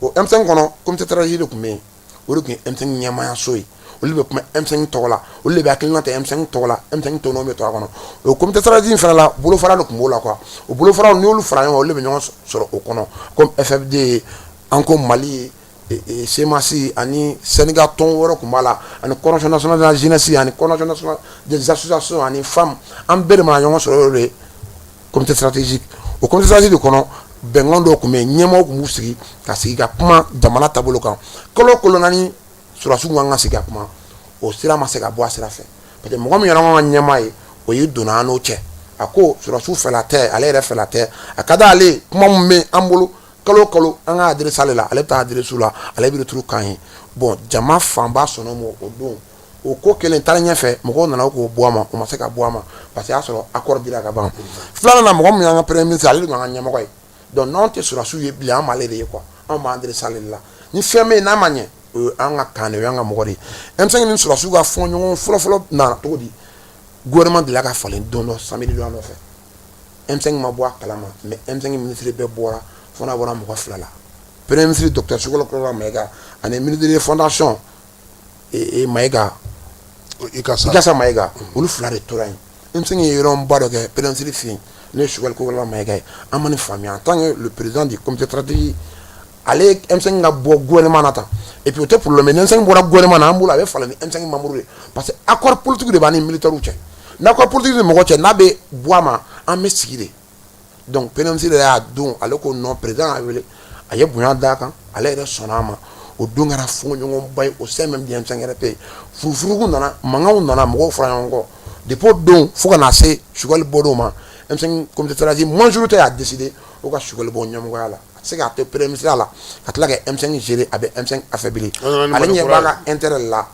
O M5 kɔnɔ, comité stratégique de tun bɛ yen, o de tun ye M5 ɲɛmaayaso ye. Olu de bɛ kuma M5 tɔgɔ la, olu de bɛ hakilina ta M5 tɔgɔ la, M5 tɔnɔ bɛ to a kɔnɔ. O comité stratégique in fana la, bolofara de tun b'o la quoi. O bolofaraw, n'i y'olu fara ɲɔgɔn kan, olu de bɛ ɲɔgɔn sɔrɔ o kɔnɔ, comme FFD, an ko Mali, CMAS, ani syndicat tɔn wɛrɛ tun b'a la, ani coordination nationale de la jeunesse, ani coordination nationale des associations, ani femmes. An bɛɛ de mana ɲɔgɔn sɔrɔ o de comité stratégique. O comité stratégique de kɔnɔ, bɛnkan dɔw tun bɛ yen, ɲɛmɔgɔw tun b'u sigi ka sigi ka kuma jamana taabolo kan kalo o kalo. Naani sɔrɔdasiw kan ka sigi ka kuma, o sira ma se ka bɔ a sira fɛ, parce que mɔgɔ min yɛrɛ ka ɲɛmaa ye, o y'i donna an n'o cɛ, a ko sɔrɔdasiw fɛla tɛ, ale yɛrɛ fɛla tɛ. A ka d'ale, kuma min bɛ an bolo kalo o kalo, an ka adresse ale la, ale bɛ taa adresse la, ale bɛ retour k'an ye. Bon, jama fanba sɔnna o ma o don. O ko kelen taalen ɲɛfɛ, mɔgɔw nana k'o bɔ a ma, o ma se ka bɔ a ma, parce que y'a sɔrɔ accord dira ka ban. Filanan na, mɔgɔ min y'an ka premier ministre, ale de tun y'an ka ɲɛmɔgɔ ye. Donc n'anw tɛ sɔrɔdasiw ye bilen, an b'ale de ye quoi, anw b'an adresse ale de la. Ni fɛn bɛ yen n'a ma ɲɛ, o ye an ka kan de, o y'an ka mɔgɔ de ye. M5 ni sɔrɔdasiw ka fɔɲɔgɔn fɔlɔ-fɔlɔ nana cogo di? Gouvernement delila ka falen don dɔ, samedi don dɔ fɛ, M5 ma bɔ a kalama, mais M5 ministre bɛɛ bɔra, fo n'a bɔra mɔgɔ fila la: premier ministre docteur Choguel Kokalla Maïga ani ministre de fondation Maïga, Ikassa Maïga. Olu fila de tora yen. M5 ye yɔrɔba dɔ kɛ premier ministre fɛ yen, n'o ye Choguel Kokalla Maïga ye. An ma nin faamuya. En tant que le président du comité stratégique, ale M5 ka bɔ gouvernement na tan, et puis o tɛ problème. Ni M5 bɔra gouvernement na, an bolo a bɛ falen ni M5 membre de, parce que accord politique de b'an ni militaires cɛ. N'accord politique ni mɔgɔ cɛ, n'a bɛ bɔ a ma, an bɛ sigi de. Donc premier ministre yɛrɛ y'a don, ale ko non, président y'a wele, a ye bonya d'a kan, ale yɛrɛ sɔnna a ma. O don kɛra fɔɲɔgɔnba ye au sein même du M5 RFP. Furufuruku nana, mankanw nana, mɔgɔw fara ɲɔgɔn kɔ. Depuis o don fo ka na se Choguel bɔdon ma, M5 comité stratégique majorité y'a décidé o ka Choguel bɔ ɲɛmɔgɔya la. A tɛ se k'a to premier ministre la ka tila ka M5 gérer, a bɛ M5 affaiblir. Ale ɲɛ b'a ka intérêt la.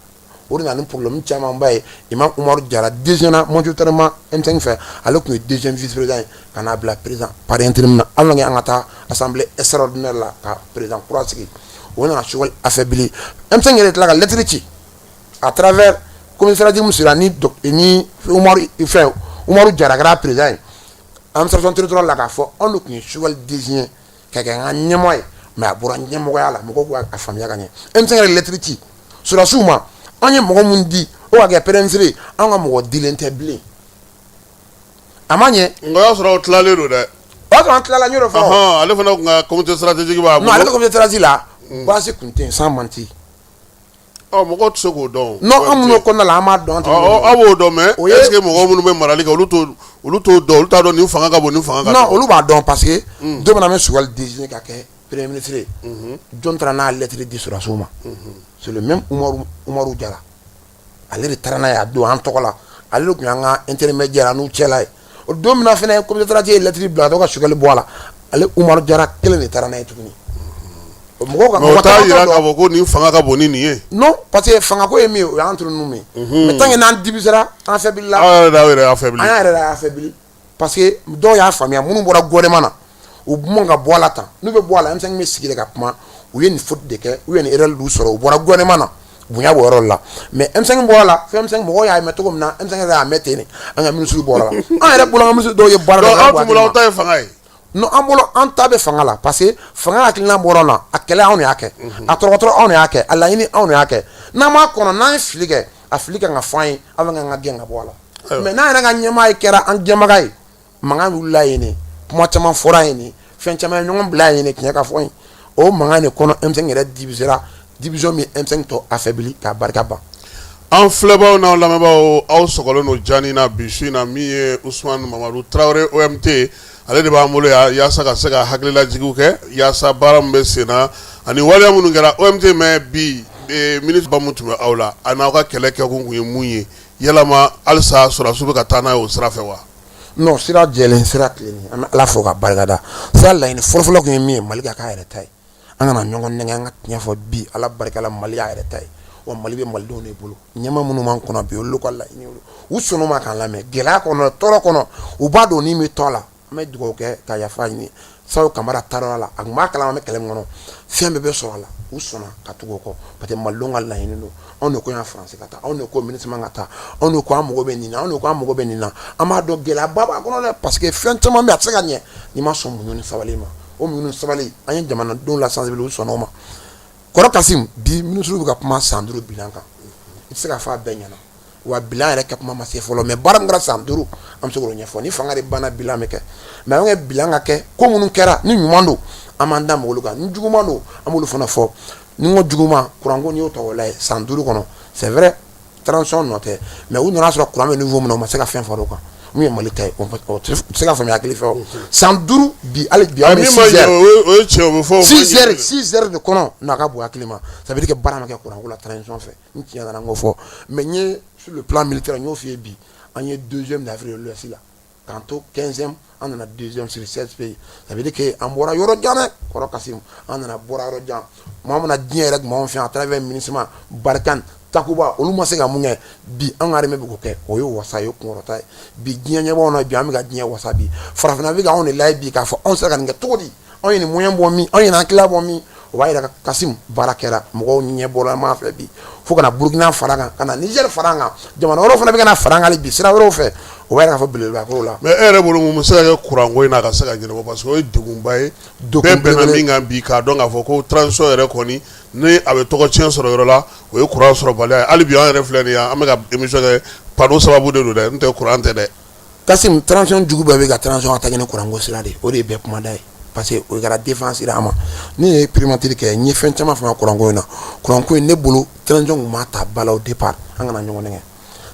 O de nana ni problème camanba ye. Imam Umaru Jara désigné majoritairement M5 fɛ, ale tun ye deuxième vice président ye, ka n'a bila président par intérim na, hali an ka taa assemblée extraordinaire la ka président kura sigi. O nana Choguel affaiblir. M5 yɛrɛ tila ka lettre ci à travers comité stratégique min sera ni Umaru fɛn, Umaru Jara kɛra président ye, administration territoriale la, k'a fɔ anw de tun ye Choguel désigné ka kɛ an ka ɲɛmɔgɔ ye, mais a bɔra ɲɛmɔgɔya la. Mɔgɔw k'a faamuya ka ɲɛ. M5 yɛrɛ lettre ci sɔrɔdasiw ma: an ye mɔgɔ mun di o ka kɛ premier ministre ye, an ka mɔgɔ dilen tɛ bilen. A ma ɲɛ. Nka o y'a sɔrɔ aw tilalen don dɛ. O y'a sɔrɔ an tilala, n y'o de fɔ. Ale fana tun ka comité stratégique b'a bolo. Non, ale ka comité stratégique la, baasi tun tɛ yen, sans mentir. Ɔ, mɔgɔw tɛ se k'o dɔn. Non, an minnu kɔnɔna la, an b'a dɔn. Aw b'o dɔn, mais est ce que mɔgɔ minnu bɛ marali kɛ, olu t'o dɔn? Olu t'a dɔn nin fanga ka bon, nin fanga ka Non, olu b'a dɔn, parce que don min na an bɛ Choguel désigné ka kɛ premier ministre ye, jɔn taara n'a lettre di sɔrɔdasiw ma? C'est le même Umaru Jara. Ale de taara n'a ye a don an tɔgɔ la, ale de tun y'an ka intermédiaire an n'u cɛla ye. O don min na fɛnɛ comité stratégique ye lettre bila ka to ka Choguel bɔ a la, ale Umaru Jara kelen de taara n'a ye tuguni. Mɔgɔw ka mɔgɔ t'a jira k'a fɔ ko nin fanga ka bon ni nin ye. Non, parce que fanga ko ye min ye, o y'an entre nous ye. Mais tant que n'an divisera, an affaibli la. Aw yɛrɛ de y'aw yɛrɛ affaibli. An y'a yɛrɛ de affaibli. Parce que dɔw y'a faamuya, minnu bɔra gouvernement na, u man ka bɔ a la tan. N'u bɛ bɔ a la, M5 bɛ sigi de ka kuma. U ye nin faute de kɛ, u ye nin erreur de sɔrɔ, u bɔra gouvernement na. Bonya b'o yɔrɔ la. Mais M5 bɔra la, fɛn M5 mɔgɔw y'a mɛn cogo min na, M5 yɛrɛ y'a mɛn ten de. An ka ministre bɔra la, an yɛrɛ bolo, an ka ministre dɔw ye baara dɔ kɛ. Aw tun bolo, aw ta ye fanga ye. Non, an bolo, an ta bɛ fanga la, parce que fanga hakilina bɔra na, a kɛlɛ anw de y'a kɛ, a tɔrɔkɔtɔrɔ anw de y'a kɛ, a laɲini anw de y'a kɛ. N'an m'a kɔnɔ, n'an ye fili kɛ, a fili kan ka fɔ an ye avant k'an ka gɛn ka bɔ a la. Mais n'an yɛrɛ ka ɲɛmaa ye kɛra an gɛnbaga ye, mankan wulila yen de, kuma caman fɔra yen de, fɛn caman ye ɲɔgɔn bila yen de. Tiɲɛ ka fɔ yen, o mankan de kɔnɔ, M5 yɛrɛ divisera, division min M5 tɔ affaibli k'a barika ban. An filɛbaw n'aw lamɛnbaaw, aw sɔgɔlen don jani na bi su in na. Min ye Usumani Mamadu Tarawele, OMT, ale de b'an bolo yan yaasa ka se ka hakililajigiw kɛ, yaasa baara min bɛ sen na ani waleya minnu kɛra. OMT, mais bi ministre ba min tun bɛ aw la, a n'aw ka kɛlɛ kɛkun tun ye mun ye? Yalama halisa sɔrɔdasiw bɛ ka taa n'a ye o sira fɛ wa? Non, sira jɛlen, sira tilennen, an bɛ Ala fo ka barikada. Sira laɲini fɔlɔfɔlɔ tun ye min ye, Mali ka k'a yɛrɛ ta ye. An kana ɲɔgɔn nɛgɛn, an ka tiɲɛ fɔ. Bi, Ala barika la, Mali y'a yɛrɛ ta ye, wa Mali bɛ malidenw de bolo. Ɲɛmaa minnu b'an kɔnɔ bi, olu ka laɲini, u sɔnn'o ma k'an lamɛn gɛlɛya kɔnɔ, tɔɔrɔ kɔnɔ. U b'a dɔn ni bɛ tɔ la. An bɛ dugawu kɛ ka yafa ɲini Sadio Kamara taara la, a tun b'a kalama an bɛ kɛlɛ min kɔnɔ, fɛn bɛɛ bɛ sɔrɔ a la. U sɔnna ka tugu o kɔ parce que malidenw ka laɲini don. Anw de ko yan Faransi ka taa, anw de ko MINUSMA ka taa, anw de ko an mago bɛ nin na, anw de ko an mago bɛ nin na. An b'a dɔn gɛlɛyaba b'a kɔnɔ dɛ, parce que fɛn caman bɛ, a tɛ se ka ɲɛ n'i ma sɔn muɲu ni sabali ma. O muɲu ni sabali, an ye jamanadenw la sensibiliser, u sɔnna o ma. Kɔrɔ Kasim, bi ministre bɛ ka kuma san 5 bilan kan, i tɛ se ka fɔ a bɛɛ ɲɛna. Wa bilan yɛrɛ kɛ kuma ma se fɔlɔ, mais baara min kɛra san 5, an bɛ se k'o ɲɛfɔ. Ni fanga de banna, bilan bɛ kɛ. Mais an kɛ bilan ka kɛ, ko minnu kɛra ni ɲuman don, an b'an da mɔgɔw kan, ni juguman don, an b'olu fana fɔ. Ni n ko juguman, kuranko, n'i y'o ta k'o lajɛ san 5 kɔnɔ, c'est vrai, transition nɔ tɛ, mais u nana sɔrɔ kuran bɛ niveau min na, u ma se ka fɛn fara o kan. Mun ye Mali ta ye, o tɛ se ka faamuya hakili fɛ. O san 5 bi, hali bi an bɛ 6 heures, o ye tiɲɛ, o bɛ fɔ. 6 heures, 6 heures de kɔnɔ n'a ka bon hakili ma, ça veut dire que baara ma kɛ kuranko la transition fɛ. N tiɲɛ nana, n k'o fɔ. Mais n ye sur le plan militaire, n y'o f'i ye bi, an ye deuxième d'Afrique de l'Ouest la, k'an to 15e, an nana deuxième sur 16 pays. Ça veut dire que an bɔra yɔrɔ jan dɛ, kɔrɔ Kasim, an nana bɔra yɔrɔ jan. Tuma min na diɲɛ yɛrɛ tun b'anw fɛ yan à travers MINUSMA, Barkhane, Takuba, olu ma se ka mun kɛ, bi an ka armée bɛ k'o kɛ. O ye wasa ye, o kunkɔrɔta ye. Bi diɲɛ ɲɛ b'anw na, bi an bɛ ka diɲɛ wasa. Bi farafinna bɛ ka anw de lajɛ bi k'a fɔ anw sera ka nin kɛ cogo di, anw ye nin moyen bɔ min, anw ye nin hakilila bɔ min. O b'a yira Kasim, baara kɛra, mɔgɔw ɲɛ bɔra an fɛ bi, fo ka na Burukina fara kan, ka na Niger fara an kan, jamana wɛrɛw fana bɛ ka na fara an kan hali bi sira wɛrɛw fɛ. O b'a yira k'a fɔ belebeleba k'o la. Mais e yɛrɛ bolo, mun bɛ se ka kɛ kuranko in na ka se ka ɲɛnabɔ? Parce que o ye degunba ye, bɛɛ bɛnna min kan bi, k'a dɔn k'a fɔ ko transition yɛrɛ kɔni, ni a bɛ tɔgɔ tiɲɛ sɔrɔ yɔrɔ la, o ye kuran sɔrɔbaliya ye. Hali bi an yɛrɛ filɛ nin ye, an bɛ ka émission kɛ panneau sababu de don dɛ, n'o tɛ kuran tɛ dɛ. Kasim, transition jugu bɛɛ bɛ ka transition attaquer ni kuranko sira de, o de ye bɛɛ kumada ye, parce que o kɛra défense an ma. Ne ye primature kɛ, n ye fɛn caman faamuya kuranko in na. Kuranko in, ne bolo, transition tun m'a ta ba la au départ. An kana ɲɔgɔn nɛgɛ,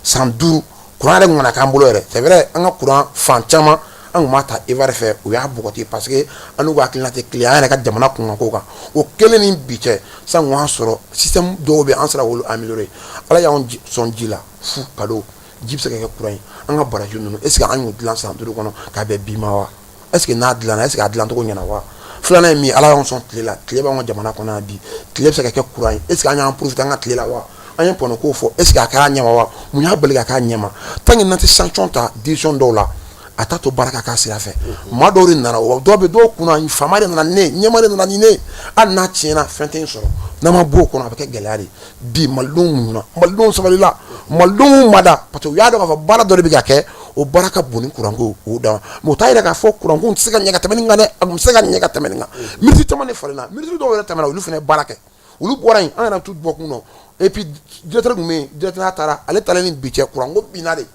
san 5 kuran yɛrɛ tun kana k'an bolo yɛrɛ. C'est vrai, an ka kuran fan caman, an tun b'a ta Ivoire fɛ, u y'a bɔgɔti parce que an n'u ka hakilina tɛ kelen an yɛrɛ ka jamana kunkanko kan. O kelen ni bi cɛ, san kun y'a sɔrɔ système dɔw bɛ, an sera k'olu améliorer. Ala y'anw sɔn ji la fu cadeau, ji bɛ se ka kɛ kuran ye. An ka barrage ninnu, est ce que an y'u dilan san 5 kɔnɔ k'a bɛn bi ma wa? Est ce que n'a dilanna, est ce que a dilancogo ɲɛna wa? Filanan ye min ye, Ala y'anw sɔn tile la, tile b'anw ka jamana kɔnɔ yan bi, tile bɛ se ka kɛ kuran ye. Est ce que an y'an profiter an ka tile la wa? An ye pɔnɔ ko fɔ, est ce que a kɛra a ɲɛma wa? Mun y'a bali ka k'a ɲɛma? Tant que n'an tɛ sanction ta décision dɔw la, a t'a to baara ka k'a sira fɛ. Maa dɔw de nana, o dɔw bɛ dɔw kunna, faama de nana ni ne, ɲɛmaa de nana ni ne, hali n'a tiɲɛna, fɛn tɛ n sɔrɔ. N'an ma bɔ o kɔnɔ, a bɛ kɛ gɛlɛya de ye. Bi malidenw muɲuna, malidenw sabalila, malidenw mada, parce que u y'a dɔn k'a fɔ baara dɔ de bɛ ka kɛ, o baara ka bon ni kuranko o dan. Mais o t'a yira k'a fɔ kuranko tɛ se ka ɲɛ ka tɛmɛ nin kan dɛ, a tun bɛ se ka ɲɛ ka tɛmɛ nin kan. Minisiri caman de falenna, minisiri dɔw yɛrɛ tɛmɛna, olu fana ye baara kɛ, olu bɔra yen, an yɛrɛ t'u bɔ kun dɔn. Et puis directeur tun bɛ yen, directeur taara, ale taalen ni bi cɛ, kuranko binna de.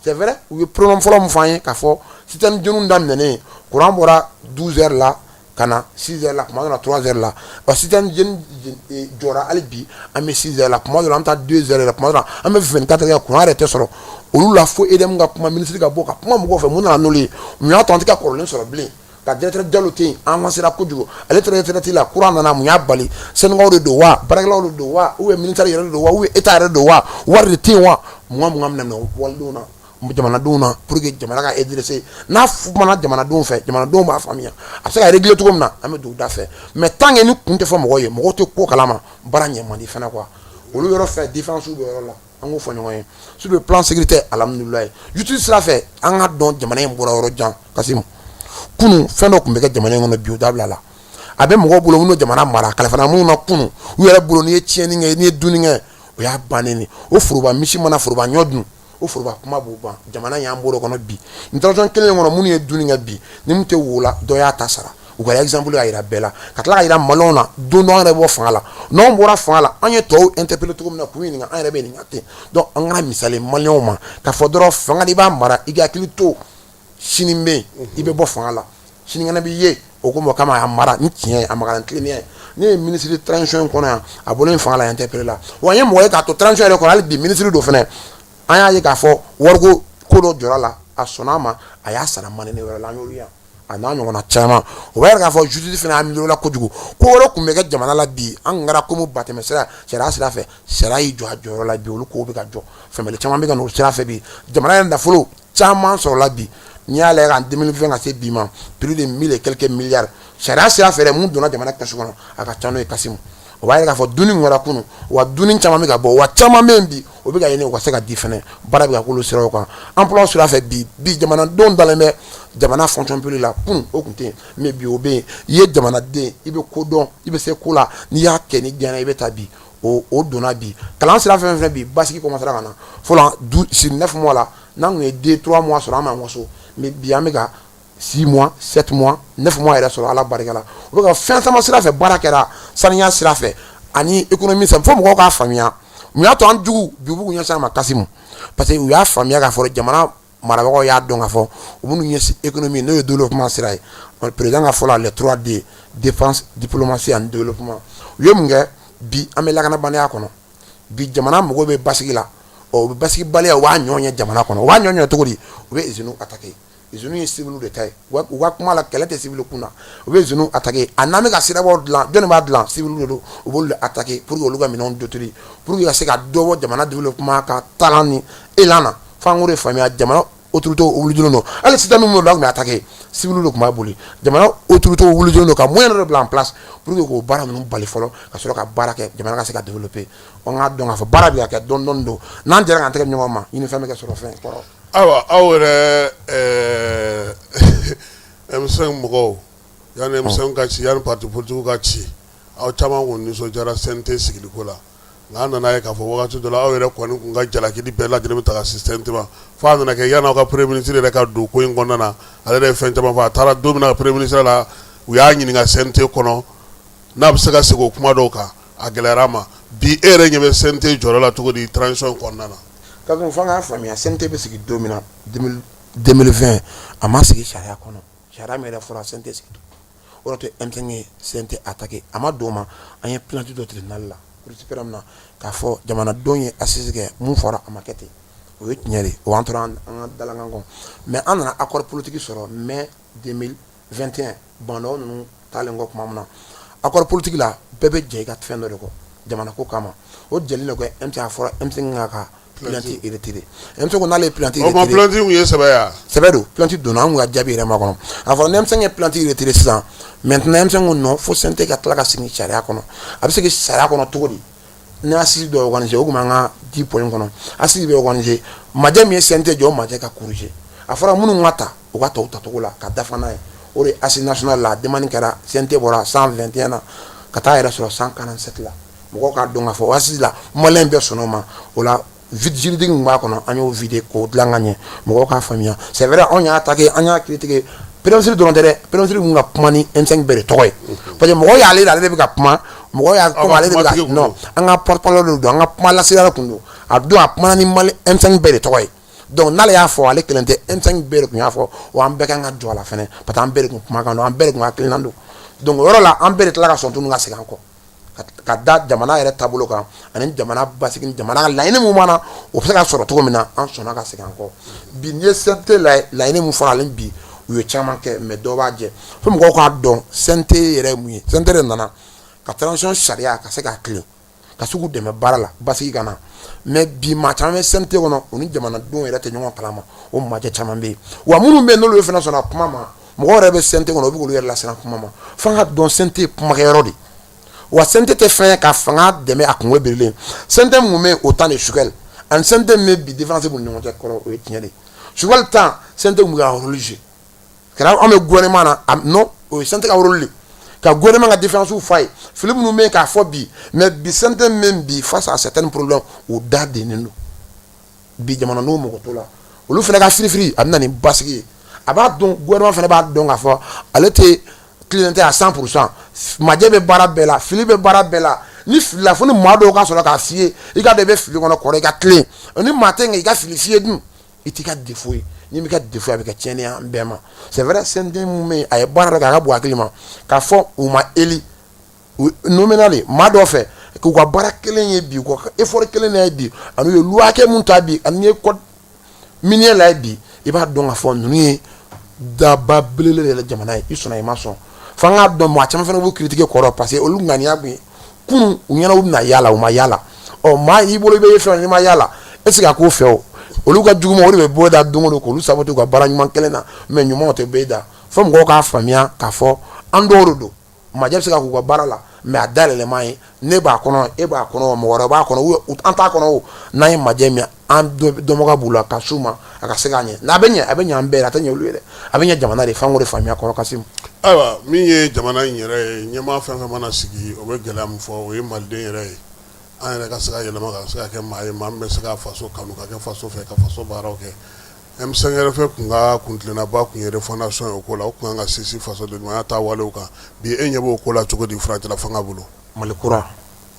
C'est vrai, u ye problème fɔlɔ min fɔ an ye, k'a fɔ système jeunes daminɛnen, kuran bɔra 12 heures la ka na 6 heures la, tuma dɔ la 3 heures la. Wa système jeune jɔra, hali bi an bɛ 6 heures la, tuma dɔ la an bɛ taa 2 heures la, tuma dɔ la an bɛ 24 heures, kuran yɛrɛ tɛ sɔrɔ olu la. Fo EDM ka kuma, ministre ka bɔ ka kuma mɔgɔw fɛ. Mun nana n'olu ye? Mun y'a to an tɛ ka kɔrɔlen sɔrɔ bilen? Ka directeur Jalo to yen, an avancera kojugu, ale taara retraite la, kuran nana, mun y'a bali? Syndicat de don wa, baarakɛlaw de don wa, ou bien ministère yɛrɛ de don wa, ou bien état yɛrɛ don wa, wari de tɛ yen wa? Mun minɛ walidenw na, jamanadenw na, pour que jamana ka redresser? N'a kumana jamanadenw fɛ, jamanadenw b'a faamuya, a bɛ se ka régler cogo min na, an bɛ don u da fɛ. Mais tant que ni kun tɛ fɔ mɔgɔw ye, mɔgɔw tɛ ko kalama, baara ɲɛ man di fana quoi. Olu yɔrɔ fɛ, défense bɛ yɔrɔ la. An k'o fɔ ɲɔgɔn ye sur le plan sécuritaire, alhamdulilayi. Justice sira fɛ, an ka dɔn jamana in bɔra yɔrɔ jan. Kasimu, kunun fɛn dɔ tun bɛ kɛ jamana in kɔnɔ, bi o dabila la. A bɛ mɔgɔw bolo minnu jamana mara kalifa minnu na kunun, u yɛrɛ bolo n'i ye tiɲɛni kɛ, n'i ye dunni kɛ, o y'a bannen. O foroba misi mana foroba ɲɔ dun, o foroba kuma b'o ban. Jamana y'an bolo kɔnɔ bi, nin transition kelen kɔnɔ, minnu ye dunni kɛ bi, ni min tɛ wo la, dɔ y'a ta sara. U ka exemple y'a jira bɛɛ la, ka tila ka jira Maliyɛnw na don dɔ an yɛrɛ bɔ fanga la. N'anw bɔra fanga la, an ye tɔw interpeller cogo min na k'u ɲininka, an yɛrɛ bɛ ɲininka ten. Donc an kana misali Maliyɛnw ma k'a fɔ dɔrɔn fanga de b'a mara. I ka hakili to, sini bɛ yen, i bɛ bɔ fanga la, sinikɛnɛ b'i ye. O ko mɔgɔ kama a mara ni tiɲɛ ye, a mara ni tilennenya ye. Ne ye ministre transition in kɔnɔ yan, a bɔlen fanga la, interpeller la. Wa n ye mɔgɔ ye k'a to transition yɛrɛ kɔnɔ, hali bi ministre don fɛnɛ. An y'a ye k'a fɔ wariko ko dɔ jɔra la, a sɔnna a ma, a y'a sara manani wɛrɛ la. An y'olu yan, a n'a ɲɔgɔnna caman. O b'a yira k'a fɔ justice fana amélioré la kojugu. Ko wɛrɛ tun bɛ kɛ jamana la bi, an tun kɛra komi batɛmɛ sira sariya sira fɛ. Sariya y'i jɔ a jɔyɔrɔ la bi, olu kow bɛ ka jɔ. Faamuyali caman bɛ ka n'o sira fɛ bi. Jamana yɛrɛ nafolo caman sɔrɔla bi. N'i y'a lajɛ en 2020 ka se bi ma, plus de mille et quelques milliards sariya sira fɛ mun donna jamana kɛsu kɔnɔ, a ka ca n'o ye. Kasimu, o b'a yira k'a fɔ dunni kɛra kunun, wa dunni caman bɛ ka bɔ, wa caman bɛ yen bi, o bɛ ka ɲini u ka se ka di fɛnɛ. Baara bɛ ka k'olu siraw kan. Emploi sira fɛ bi, bi jamanadenw dalen bɛ jamana fonction publique la. Kunun o tun tɛ yen, mais bi o bɛ yen. I ye jamanaden, i bɛ ko dɔn, i bɛ se ko la, n'i y'a kɛ ni diɲɛ i bɛ taa bi. O donna bi. Kalan sira fɛn fɛn bi, basigi commencera ka na. Fɔlɔ sur 9 mois la, n'an tun ye 2 3 mois sɔrɔ, an b'an waso. Mais bi an bɛ ka 6 mois, 7 mois, 9 mois yɛrɛ sɔrɔ, Ala barika la. U bɛ ka fɛn caman sira fɛ, baara kɛra saniya sira fɛ ani économie sira. Fo mɔgɔw k'a faamuya mun y'a to an jugu bi u b'u ɲɛsin an ma, Kasimu. Parce que u y'a faamuya k'a fɔ jamana marabagaw y'a dɔn k'a fɔ u b'u ɲɛsin économie, n'o ye développement sira ye. Président ka fɔ la, les 3 D: défense, diplomatie ani développement. U ye mun kɛ bi? An bɛ lakanabaliya kɔnɔ bi, jamana mago bɛ basigi la. Ɔ, u bɛ basigibaliya, u b'a ɲɔ ɲɛ jamana kɔnɔ. U b'a ɲɔ ɲɛ cogo di? U bɛ usines attaquer. Usines ye civil de ta ye. U ka kuma la, kɛlɛ tɛ civil kun na. U bɛ usines attaquer. A n'an bɛ ka sirabaw dilan, jɔnni b'a dilan? Civil de don. U b'olu attaquer pour que olu ka minɛnw détruire, pour que ka se ka dɔ bɔ jamana développement ka talan ni élan na. F'an k'o de faamuya. Jamana autorité wulilen don. Hali système min bɛ tun bɛ attaquer, civil de tun b'a boli. Jamana autorité wulilen don ka moyen dɔ bila en place pour que k'o baara ninnu bali fɔlɔ, ka sɔrɔ ka baara kɛ, jamana ka se ka développer. An k'a dɔn k'a fɔ baara bɛ ka kɛ dɔɔni dɔɔni don. N'an jɛra k'an tɛgɛ di ɲɔgɔn ma, ɲinifɛn bɛ kɛ sɔrɔ fɛn kɔrɔ. Ayiwa, aw yɛrɛ M5 mɔgɔw, yanni M5 ka ci, yanni parti politique ka ci, aw caman kun nisɔndiyara CNT sigiliko la. Nka an nana ye k'a fɔ wagati dɔ la, aw yɛrɛ kɔni kun ka jalakili bɛɛ lajɛlen bɛ ta ka se CNT ma, fo a nana kɛ yanni aw ka premier ministre yɛrɛ ka don ko in kɔnɔna na, ale yɛrɛ ye fɛn caman fɔ. A taara don min na premier ministre la, u y'a ɲininka CNT kɔnɔ n'a bɛ se ka segin o kuma dɔw kan, a gɛlɛyara a ma. Bi e yɛrɛ ɲɛ bɛ CNT jɔyɔrɔ la cogo di transition kɔnɔna na? Kasum, fo an k'a faamuya, CNT bɛ sigi don min na 2020, a ma sigi sariya kɔnɔ. Sariya min yɛrɛ fɔra, CNT sigi o de to M5 ye CNT attaqué. A ma don o ma, an ye plainte dɔ tribunal la, cour suprême na, k'a fɔ jamanadenw ye assise kɛ, mun fɔra a ma kɛ ten. O ye tiɲɛ de, o an tora an ka dalankan kɔ. Mais an nana accord politique sɔrɔ mai 2021, Bah N'Daw ninnu taalen kɔ tuma min na. Accord politique la, bɛɛ bɛ jɛ i ka fɛn dɔ de kɔ jamana ko kama. O jɛlen de kɔ M5, a fɔra M5 ka plainte retiré. M5 ko n'ale ye plainte retiré, o ma plainte kun ye sɛbɛ ye wa? Sɛbɛ don, plainte donna, an kun ka jaabi yɛrɛ ma kɔnɔ. A fɔra ni M5 ye plainte retiré sisan, maintenant M5 ko non, fo CNT ka tila ka sigi sariya kɔnɔ. A bɛ sigi sariya kɔnɔ cogo di? Ni assise dɔ organisé, o kun b'an ka 10 points kɔnɔ. Assise bɛ organisé, majɛ min ye CNT jɔ, o majɛ ka corriger. A fɔra minnu ka ta, u ka ta u tacogo la ka dafa n'a ye. O de assise nationale la, demande kɛra, CNT bɔra 121 na ka taa yɛrɛ sɔrɔ 147 la. Mɔgɔw k'a dɔn k'a fɔ o assise la, maliyɛn bɛɛ sɔnn'o ma. O la, vide juridique min b'a kɔnɔ, an y'o vider k'o dilan ka ɲɛ. Mɔgɔw k'a faamuya, c'est vrai, anw y'a attaqué, an y'a critiqué. Premier ministre dɔrɔn tɛ dɛ, premier ministre kun ka kuma ni M5 bɛɛ de tɔgɔ ye, parce que mɔgɔw y'ale ale de bɛ ka kuma, mɔgɔw y'a comme ale de bɛ ka non, an ka porte parole de don, an ka kuma lasela kun don. A don a kumana ni Mali M5 bɛɛ de tɔgɔ ye. Donc n'ale y'a fɔ, ale kelen tɛ, M5 bɛɛ de tun y'a fɔ. Wa an bɛɛ kan ka jɔ a la fɛnɛ, parce que an bɛɛ de kun kumakan don, an bɛɛ de kun hakilina don. Donc o yɔrɔ la, an bɛɛ de tila ka sɔn tuguni ka segin an kɔ ka da jamana yɛrɛ taabolo kan ani jamana basigi, jamana ka laɲini mun b'an na, o bɛ se ka sɔrɔ cogo min na. An sɔnna ka segin an kɔ. Bi n'i ye CNT lajɛ, laɲini mun fɔra ale bi, u ye caman kɛ, mais dɔ b'a jɛ. Fo mɔgɔw k'a dɔn CNT yɛrɛ ye mun ye. CNT de nana ka transition sariya ka se k'a tilen, ka se k'u dɛmɛ baara la, basigi ka na. Mais bi maa caman bɛ CNT kɔnɔ, u ni jamanadenw yɛrɛ tɛ ɲɔgɔn kalama. O majɛ caman bɛ yen. Wa minnu bɛ yen, n'olu fana sɔnna kuma ma, mɔgɔw yɛrɛ bɛ CNT kɔnɔ, u bɛ k'olu yɛrɛ lasiran kuma ma. F'an ka dɔn CNT ye kumakɛyɔrɔ de. Wa CNT tɛ fɛn ye ka fanga dɛmɛ a kunkolo birilen. CNT mun bɛ au temps de Choguel, Ani CNT min bɛ bi, différence b'u ni ɲɔgɔn cɛ kɔrɔ, o ye tiɲɛ de ye. Choguel temps, CNT tun bɛ ka rôle jouer. Kɛra anw bɛ gouvernement na, non, o ye CNT ka rôle de ka gouvernement ka défaillance f'a ye, fili minnu bɛ yen k'a fɔ bi. Mais bi, CNT min bɛ bi, face à certains problèmes, o da dennen don bi. Jamanadenw mago t'o la. Olu fana ka firifiri, a bɛ na ni basigi ye. A b'a dɔn, gouvernement fana b'a dɔn k'a fɔ ale tɛ tilennen tɛ à 100%. Majɛ bɛ baara bɛɛ la, fili bɛ baara bɛɛ la. Ni filila, fo ni maa dɔw ka sɔrɔ k'a f'i ye, i ka dɔn i bɛ fili kɔnɔ kɔrɔ, i ka tilen. Ni maa tɛ i ka fili f'i ye dun, i t'i ka défaut ye. N'i m'i ka défaut ye, a bɛ kɛ tiɲɛni ye an bɛɛ ma. C'est vrai, CNT mun bɛ yen, a ye baara dɔ kɛ, a ka bon hakili ma k'a fɔ u ma élu, u nommé de maa dɔ fɛ k'u ka baara kelen ye bi, u ka effort kelen ye bi, ani u ye loi hakɛ mun ta bi, ani ye code minier la ye bi, i b'a dɔn k'a fɔ ninnu ye daba belebele de la jamana ye. I sɔnna, i ma sɔn, f'an k'a dɔn. Maa caman fana b'u critiquer kɔrɔ, parce que olu ŋaniya kun ye kunun, u ɲɛna u bɛna yala, u ma yala. Ɔ, maa i bolo i bɛ ye fɛn, n'i ma yala, e tɛ se ka k'o fɛ. O olu ka juguman, o de bɛ bɔ da don o don k'olu saboter u ka baara ɲuman kelen na. Mais ɲumanw tɛ bɛɛ da fo mɔgɔw k'a faamuya k'a fɔ an dɔw de don. Majɛ bɛ se ka k'u ka baara la, mais a dayɛlɛma ye ne b'a kɔnɔ, e b'a kɔnɔ, mɔgɔ wɛrɛ b'a kɔnɔ, an t'a kɔnɔ. O n'an ye majɛ min, an dɔnbaga b'u la ka s'u ma, a ka se k'a ɲɛ. N'a bɛ ɲɛ, a bɛ ɲɛ an bɛɛ, a tɛ ɲɛ olu ye dɛ, a bɛ ɲɛ jamana de. F'an k'o de faamuya kɔrɔ, Kasimu. Ayiwa, min ye jamana in yɛrɛ ye, ɲɛmaa fɛn fɛn mana sigi, o bɛ gɛlɛya min fɔ, o ye maliden yɛrɛ ye. An yɛrɛ ka se ka yɛlɛma, ka se ka kɛ maa ye, maa min bɛ se ka faso kanu, ka kɛ faso fɛ, ka faso baaraw kɛ. M5RFP kun ka kuntilennaba kun ye refondation ye. O ko la, o kun kan ka sinsin fasoden ɲumanya ta walew kan. Bi, e ɲɛ b'o ko la cogo di furancɛla fanga bolo? Mali kura,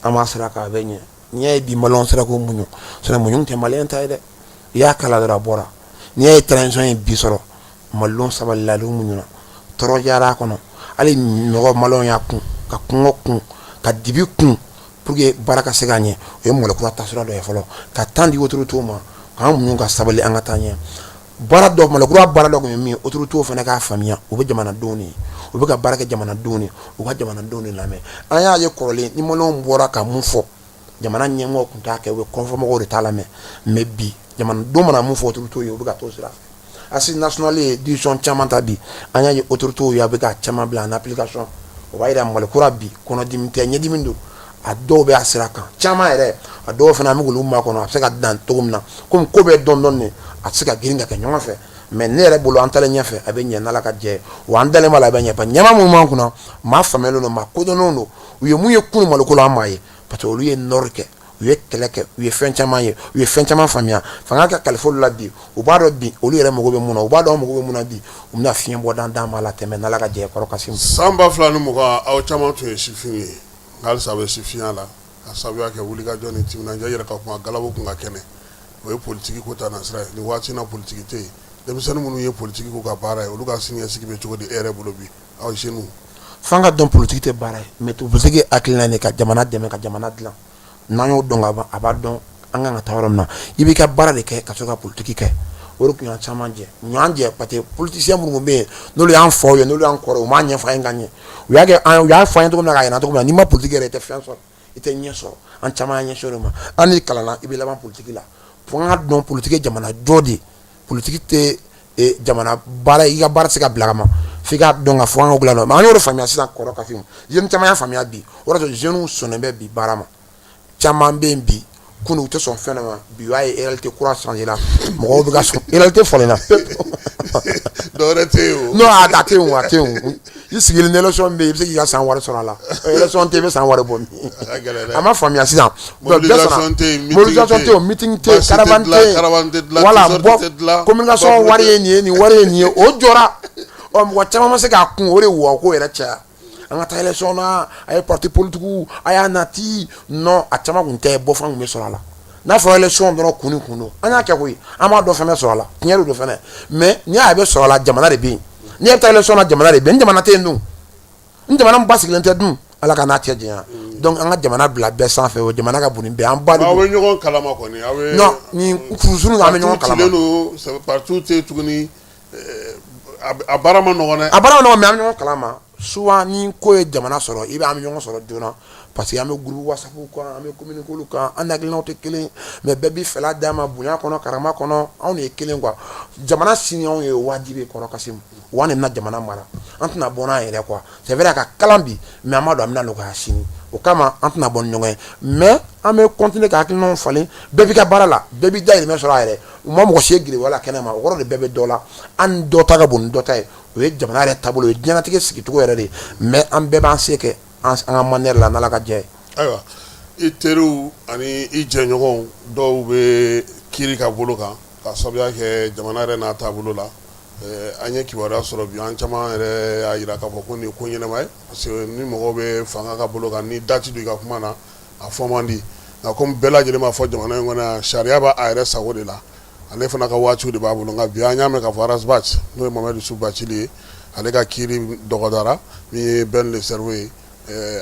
an b'a sira kan, a bɛ ɲɛ. N'i y'a ye bi maliyɛnw sera k'u muɲu, sinon muɲu tɛ maliyɛn ta ye dɛ. I y'a kala dɔrɔn, a bɔra. N'i y'a ye transition ye bi sɔrɔ, malidenw sabalila, olu muɲuna, tɔɔrɔ diyara a kɔnɔ. Hali mɔgɔ maliyɛnw y'a kun ka kɔngɔ kun, ka dibi kun, pour que baara ka se ka ɲɛ. O ye Mali kura taasira dɔ ye fɔlɔ, ka temps di autorités ma, k'an muɲu ka sabali, an ka taa ɲɛ. Baara dɔ, Mali kura baara dɔ kun ye min ye, autorités fana k'a faamuya u bɛ jamanadenw de ye, u bɛ ka baara kɛ jamanadenw de ye, u ka jamanadenw de lamɛn. An y'a ye kɔrɔlen, ni maliyɛnw bɔra ka mun fɔ, jamana ɲɛmɔgɔw tun t'a kɛ, u bɛ kɔfɛmɔgɔw de t'a lamɛn. Mais bi, jamanadenw mana mun fɔ autorités ye, u bɛ ka t'o sira fɛ. Assise nationale ye décision caman ta bi, an y'a ye autorités ye, a bɛ ka caman bila en application. O b'a yira Mali kura bi, kɔnɔdimi tɛ, ɲɛdimi don. A dɔw bɛ a sira kan, caman yɛrɛ, a dɔw fana an bɛ k'olu makɔnɔ, a bɛ se ka dan cogo min na. Komi ko bɛɛ dɔɔni dɔɔni, a tɛ se ka girin ka kɛ ɲɔgɔn fɛ. Mais ne yɛrɛ bolo, an taalen ɲɛfɛ, a bɛ ɲɛ n'Ala ka jɛ. Wa an dalen b'a la, a bɛ ɲɛ, parce que ɲɛmaa minnu b'an kunna, maa faamuyalen don, maa kodɔnnenw don. U ye mun ye kunun Maliko la, an m'a ye, parce que olu ye nord kɛ, u ye kɛlɛ kɛ, u ye fɛn caman ye, u ye fɛn caman faamuya. Fanga ka kalifa olu la bi, u b'a dɔn bi olu yɛrɛ mago bɛ mun na, u b'a dɔn an mago bɛ mun na bi. U bɛna fiɲɛ bɔda d'an ma la tɛmɛ n'Ala ka jɛ kɔrɔ, Kasimu. San 2020, aw caman tun ye sifin ye, nka halisa a bɛ sifinya la, ka sababuya kɛ wulikajɔ ni timinandiya yɛrɛ ka kuma galabu kun ka kɛnɛ. O ye politiki ko ta nasira ye. Nin waati na, politiki tɛ yen. Denmisɛnnin minnu ye politiki k'u ka baara ye, olu ka siniɲɛsigi bɛ cogo di e yɛrɛ bolo bi, aw jeunes? F'an ka dɔn, politiki tɛ baara ye, mais politiki ye hakilina de ka jamana dɛmɛ, ka jamana dilan. N'an y'o dɔn ka ban, a b'a dɔn an kan ka taa yɔrɔ min na. I b'i ka baara de kɛ ka sɔrɔ ka politiki kɛ. O de tun y'an caman jɛ, y'an jɛ, parce que politicien minnu bɛ yen, n'olu y'an faw ye, n'olu y'an kɔrɔ, u m'a ɲɛfɔ an ye ka ɲɛ. U y'a kɛ an, u y'a fɔ an ye cogo min na, k'a yira cogo min na, n'i ma politiki yɛrɛ, i tɛ fɛn sɔrɔ, i tɛ ɲɛ sɔrɔ. An caman y'an ɲɛsin o de ma. An n'i kalanna, i bɛ laban politiki la. Fo an ka dɔn, politiki ye jamana jɔ de ye. Politiki tɛ jamana baara, i ka baara tɛ se ka bila ka ma. F'i k'a dɔn ka fɔ an ka dilan. Mais an y'o de faamuya sisan kɔrɔ, Kasimu. Jeune caman y'a faamuya bi, o de y'a to jeunes sɔnnen bɛ bi baara ma. Caman bɛ yen bi, kunun u tɛ sɔn fɛn dɔ ma, bi u y'a ye réalité kura changé la, mɔgɔw bɛ ka sɔn, réalité falenna. Dɔwɛrɛ tɛ yen o. Non, a tɛ yen o, a tɛ yen. I sigilen ni élection bɛ yen, i bɛ se k'i ka san wari sɔrɔ a la. Élection tɛ yen, i bɛ san wari bɔ min? A ma faamuya sisan. Mobilisation tɛ yen. Mobilisation tɛ yen, meeting tɛ yen, caravane tɛ yen. Voilà, bɔ communication wari ye nin ye, nin wari ye nin ye, o jɔra. Ɔ, mɔgɔ caman ma se k'a kun, o de wa ko yɛrɛ caya. An ka taa élection na, a ye parti politique a y'a nati. Non, a caman kun tɛ bɔ, fan kun bɛ sɔrɔ a la. N'a fɔra élection dɔrɔn, kun ni kun don, an y'a kɛ koyi, an b'a dɔn fɛn bɛ sɔrɔ a la, tiɲɛ de don fɛnɛ. Mais n'i y'a ye a bɛ sɔrɔ a la, jamana de bɛ yen. N'i ye taa élection na, jamana de bɛ yen. Ni jamana tɛ yen dun, ni jamana min basigilen tɛ dun, Ala ka n'a cɛ janya. Donc an ka jamana bila bɛɛ sanfɛ, o jamana ka bon ni bɛɛ, an ba de don. Aw bɛ ɲɔgɔn kalama kɔni, aw bɛ. Non, nin kurusuru, an bɛ ɲɔgɔn kalama. Parti cilen don, parti tɛ yen tuguni. A baara ma nɔgɔn dɛ. A baara ma nɔgɔn, mais an bɛ ɲɔgɔn kalama. Souvent ni ko ye jamana sɔrɔ, i bɛ an bɛ ɲɔgɔn sɔrɔ joona, parce que an bɛ groupe WhatsApp kan, an bɛ communiquer olu kan. An hakilinaw tɛ kelen, mais bɛɛ b'i fɛla d'a ma bonya kɔnɔ, karama kɔnɔ. Anw de ye kelen quoi. Jamana sini anw ye wajibi kɔrɔ, Kasimu. Wa an de bɛna jamana mara. An tɛna bɔ n'an yɛrɛ quoi. C'est vrai, a ka kalan bi, mais an b'a dɔn a bɛna nɔgɔya sini. O kama an tɛna bɔ ni ɲɔgɔn ye, mais an bɛ continuer ka hakilinaw falen. Bɛɛ b'i ka baara la, bɛɛ b'i dahirimɛ sɔrɔ a yɛrɛ. U ma mɔgɔ si ye gerewa la kɛnɛ ma, o kɔrɔ de bɛɛ bɛ dɔ la. An ni dɔ ta ka bon ni dɔ ta ye, o ye jamana yɛrɛ taabolo ye, diɲɛlatigɛ sigicogo yɛrɛ de ye. Mais an bɛɛ b'an se kɛ an ka manière la, n'Ala ka jɛ ye. Ayiwa, i teriw ani i jɛɲɔgɔnw dɔw bɛ kiiri ka bolo kan ka sababuya kɛ jamana yɛrɛ n'a taabolo la. An ye kibaruya sɔrɔ bi, an caman yɛrɛ y'a jira k'a fɔ ko nin ye ko ɲɛnama ye, parce que ni mɔgɔw bɛ fanga ka bolo kan, ni da ti don i ka kuma na, a fɔ man di. Nka komi bɛɛ lajɛlen b'a fɔ jamana in kɔnɔ yan, sariya b'a a yɛrɛ sago de la, ale fana ka waatiw de b'a bolo. Nka bi an y'a mɛn k'a fɔ Ras Bath, n'o ye Mohamed Youssouf Bathily ye, ale ka kiiri dɔgɔdara. Min ye Ben le Cerveau ye,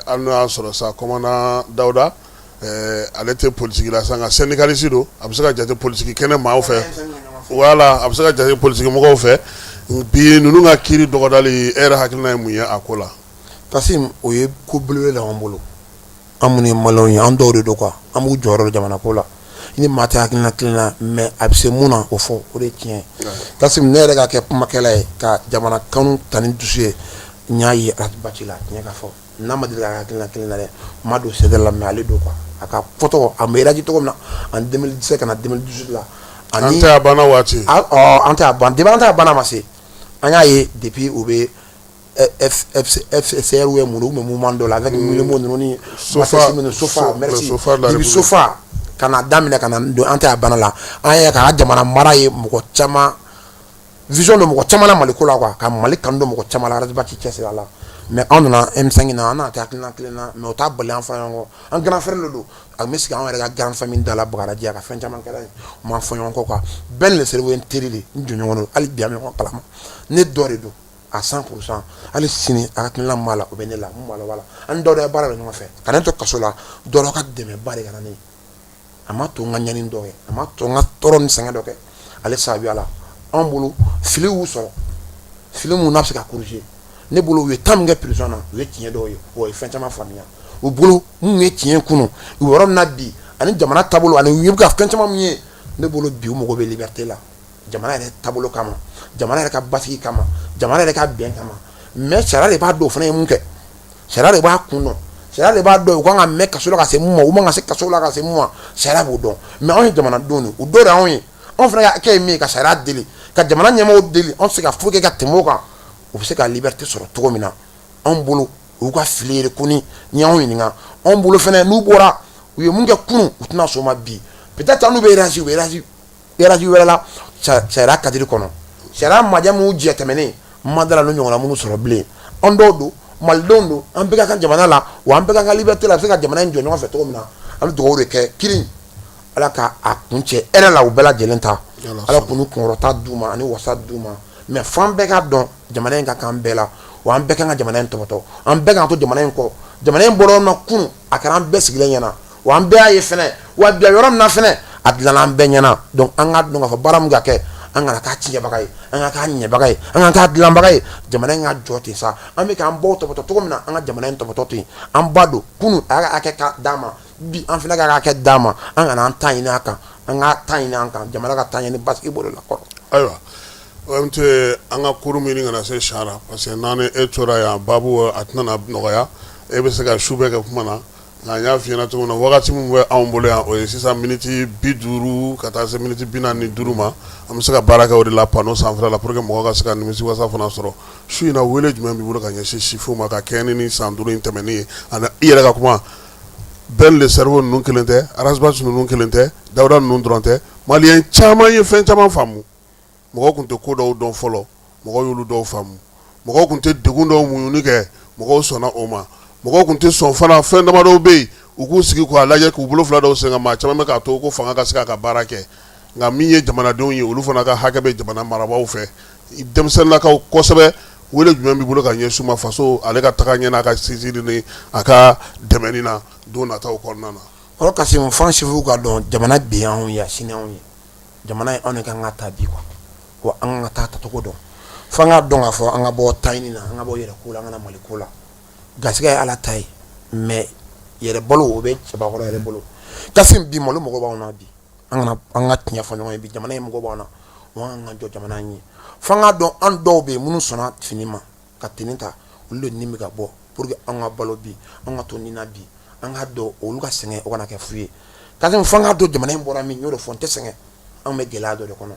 hali n'o y'a sɔrɔ sa commandant Dawuda, ale tɛ politiki la sa, nka syndicaliste don, a bɛ se ka jate politiki kɛnɛ maaw fɛ, voilà, a bɛ se ka jate politiki mɔgɔw fɛ. Bi ninnu ka kiiri dɔgɔdali, e yɛrɛ hakilina ye mun ye a ko la? Kasim, o ye ko belebele de y'an bolo. An minnu ye maliyɛnw ye, an dɔw de don quoi, an b'u jɔyɔrɔ dɔn jamana ko la. I ni maa tɛ hakilina kelen na, mais a bɛ se mun na, o fɔ, o de ye tiɲɛ ye. Kasim, ne yɛrɛ ka kɛ kumakɛla ye ka jamana kanu ta ni dusu ye, n y'a ye Ras Bath la. Tiɲɛ ka fɔ, n'a ma deli ka hakilina kelen na dɛ, n ma don CDR la, mais ale don quoi. A ka fɔtɔ, a bɛ réagi cogo min na en 2017 ka na 2018 la. Ani an tɛ a banna waati. An tɛ a ban, depuis an tɛ a banna ma se, an y'a ye depuis u bɛ FCR ou mun, u bɛ mouvement dɔ la avec Milimo ninnu ni Sofa, Sofa, merci, depuis Sofa ka na daminɛ ka na don an tɛ a banna la, an y'a ye k'a ka jamana mara ye mɔgɔ caman vision don mɔgɔ caman na Mali ko la quoi, ka Mali kanu don mɔgɔ caman la. Ras Bath cɛsiri a la, mais anw nana M5 na, an n'a tɛ hakilina kelen na, mais o t'a bali an fɔra ɲɔgɔn kɔ. An grand frère de don, a tun bɛ sigi anw yɛrɛ ka grande famille da la Bagadaji, a ka fɛn caman kɛra yen, u m'an fɔ ɲɔgɔn kɔ quoi. Ben le Cerveau ye n teri de, n jɔɲɔgɔn don, hali bi an bɛ ɲɔgɔn kalama, ne dɔ de don à 100%. Hali sini a hakilina min b'a la, o bɛ ne la, mun b'a la, o b'a la. An ni dɔw ye baara kɛ ɲɔgɔn fɛ, ka ne to kaso la, dɔ ka dɛmɛba de kɛra ne ye. A ma to n ka ɲani dɔ kɛ, a ma to n ka tɔɔrɔ ni sɛgɛn dɔ kɛ ale sababuya la. Anw bolo, fili y'u sɔrɔ, fili mun n'a bɛ se ka corriger. Ne bolo, u ye temps min kɛ prison na, u ye tiɲɛ dɔw ye, o ye fɛn caman faamuya. U bolo, mun ye tiɲɛ kunun, u yɔrɔ min na bi, ani jamana taabolo, ani u bɛ ka fɛn caman min ye, ne bolo bi u mago bɛ liberté la, jamana yɛrɛ taabolo kama, jamana yɛrɛ ka basigi kama, jamana yɛrɛ ka bɛn kama. Mais sariya de b'a dɔn o fana ye mun kɛ, sariya de b'a kun dɔn, sariya de b'a dɔn u kan ka mɛn kaso la ka se mun ma, u man ka se kaso la ka se mun ma, sariya b'o dɔn. Mais anw ye jamanadenw de, o dɔ de y'anw ye. Anw fana ka hakɛ ye min ye, ka sariya deli, ka jamana ɲɛmɔgɔw deli, anw tɛ se ka foyi kɛ ka tɛmɛ o kan, u bɛ se ka liberté sɔrɔ cogo min na. Anw bolo, u y'u ka fili reconnu. Ni y'anw ɲininka, anw bolo fana, n'u bɔra, u ye mun kɛ kunun, u tɛna sɔn o ma bi. Peut-être an n'u bɛ réagir, u bɛ réagir réagir wɛrɛ la sariya cadre kɔnɔ. Sariya majɛ minnu jɛ tɛmɛnen, n ma dala n'o ɲɔgɔnna minnu sɔrɔ bilen. An dɔw don, malidenw don, an bɛɛ ka kan jamana la, wa an bɛɛ ka kan liberté la, a bɛ se ka jamana in jɔ ɲɔgɔn fɛ cogo min na. An bɛ dugawu de kɛ, kiiri Ala ka a kun cɛ hɛrɛ la, u bɛɛ lajɛlen ta, Ala k'u ni kunkɔrɔta d'u ma ani wasa d'u ma. Mais f'an bɛɛ ka dɔn jamana in ka kan bɛɛ la, wa an bɛɛ kan ka jamana in tɔpɔtɔ, an bɛɛ kan to jamana in kɔ. Jamana in bɔra yɔrɔ min na kunun, a kɛra an bɛɛ sigilen ɲɛna, wa an bɛɛ y'a ye fɛnɛ, wa bi yɔrɔ min na fɛnɛ, a dilanna an bɛɛ ɲɛna. Donc an k'a dɔn k'a fɔ baara min ka kɛ, an kana k'a tiɲɛbaga ye, an ka k'a ɲɛbaga ye, an ka k'a dilanbaga ye. Jamana in ka jɔ ten sa, an bɛ k'an baw tɔpɔtɔ cogo min na, an ka jamana in tɔpɔtɔ ten. An ba don kunun, a y'a hakɛ ka d'an ma, bi an fana ka hakɛ d'an ma. An kana an ta ɲini a kan, an ka ta ɲini an kan, jamana ka taa ɲɛ ni basigi bolo la kɔrɔ. Ayiwa, OMT, an ka kurun min kana se sara, parce que n'an ni e tora yan, baabu a tɛna nɔgɔya, e bɛ se ka su bɛɛ kɛ kuma na. Nka n y'a f'i ɲɛna cogo min na, wagati min bɛ anw bolo yan, o ye sisan miniti 50 ka taa se miniti 45 ma. An bɛ se ka baara kɛ o de la panneau sanfɛla la pour que mɔgɔ ka se ka nimisiwasa fana sɔrɔ su in na. Wele jumɛn b'i bolo ka ɲɛsin sifinw ma ka kɛɲɛ ni san 5 in tɛmɛnen ye? Ani i yɛrɛ ka kuma, Ben le Cerveau ninnu kelen tɛ, Ras Bath ninnu kelen tɛ, Dawuda ninnu dɔrɔn tɛ, maliyɛn caman ye fɛn caman faamu. Mɔgɔw tun tɛ ko dɔw dɔn fɔlɔ, mɔgɔw y'olu dɔw faamu. Mɔgɔw tun tɛ degun dɔw muɲuni kɛ, mɔgɔw sɔnna o ma. Mɔgɔw tun tɛ sɔn fana fɛn damadɔw bɛ yen, u k'u sigi k'a lajɛ, k'u bolo fila da u sen kan. Maa caman bɛ k'a to ko fanga ka se k'a ka baara kɛ, nka min ye jamanadenw ye, olu fana ka hakɛ bɛ jamana marabaaw fɛ. Denmisɛnninlakaw kosɛbɛ, wele jumɛn b'i bolo ka ɲɛsin u ma faso ale ka taga ɲɛ n'a ka sinsinni ni a ka dɛmɛni na don nataw kɔnɔna na? Kɔrɔ Kasimu, f'an sifinw ka dɔn jamana bi y'anw ye, a sini anw ye. Jamana ye anw de kan ka ta bi quoi, wa an kan ka taa tacogo dɔn. F'an ka dɔn k'a fɔ an ka bɔ taɲini na, an ka bɔ yɛrɛ ko la, an ka na Mali ko la. Garisɛgɛ ye Ala ta ye, mais yɛrɛ balo o bɛ cɛbakɔrɔ yɛrɛ bolo. Kasimu, bi Mali mago b'anw na bi. An kana an ka tiɲɛ fɔ ɲɔgɔn ye, bi jamana in mago b'anw na, wa an ka jɔ jamana in ye. F'an ka dɔn an dɔw bɛ yen minnu sɔnna fini ma. ka tenue ta, olu de ni bɛ ka bɔ pour que an ka balo bi, an ka to ni na bi. An k'a dɔn olu ka sɛgɛn o kana kɛ fu ye. Kassim, fo an k'a dɔn jamana in bɔra min, n y'o de fɔ, n tɛ sɛgɛn. An bɛ gɛlɛya dɔ de kɔnɔ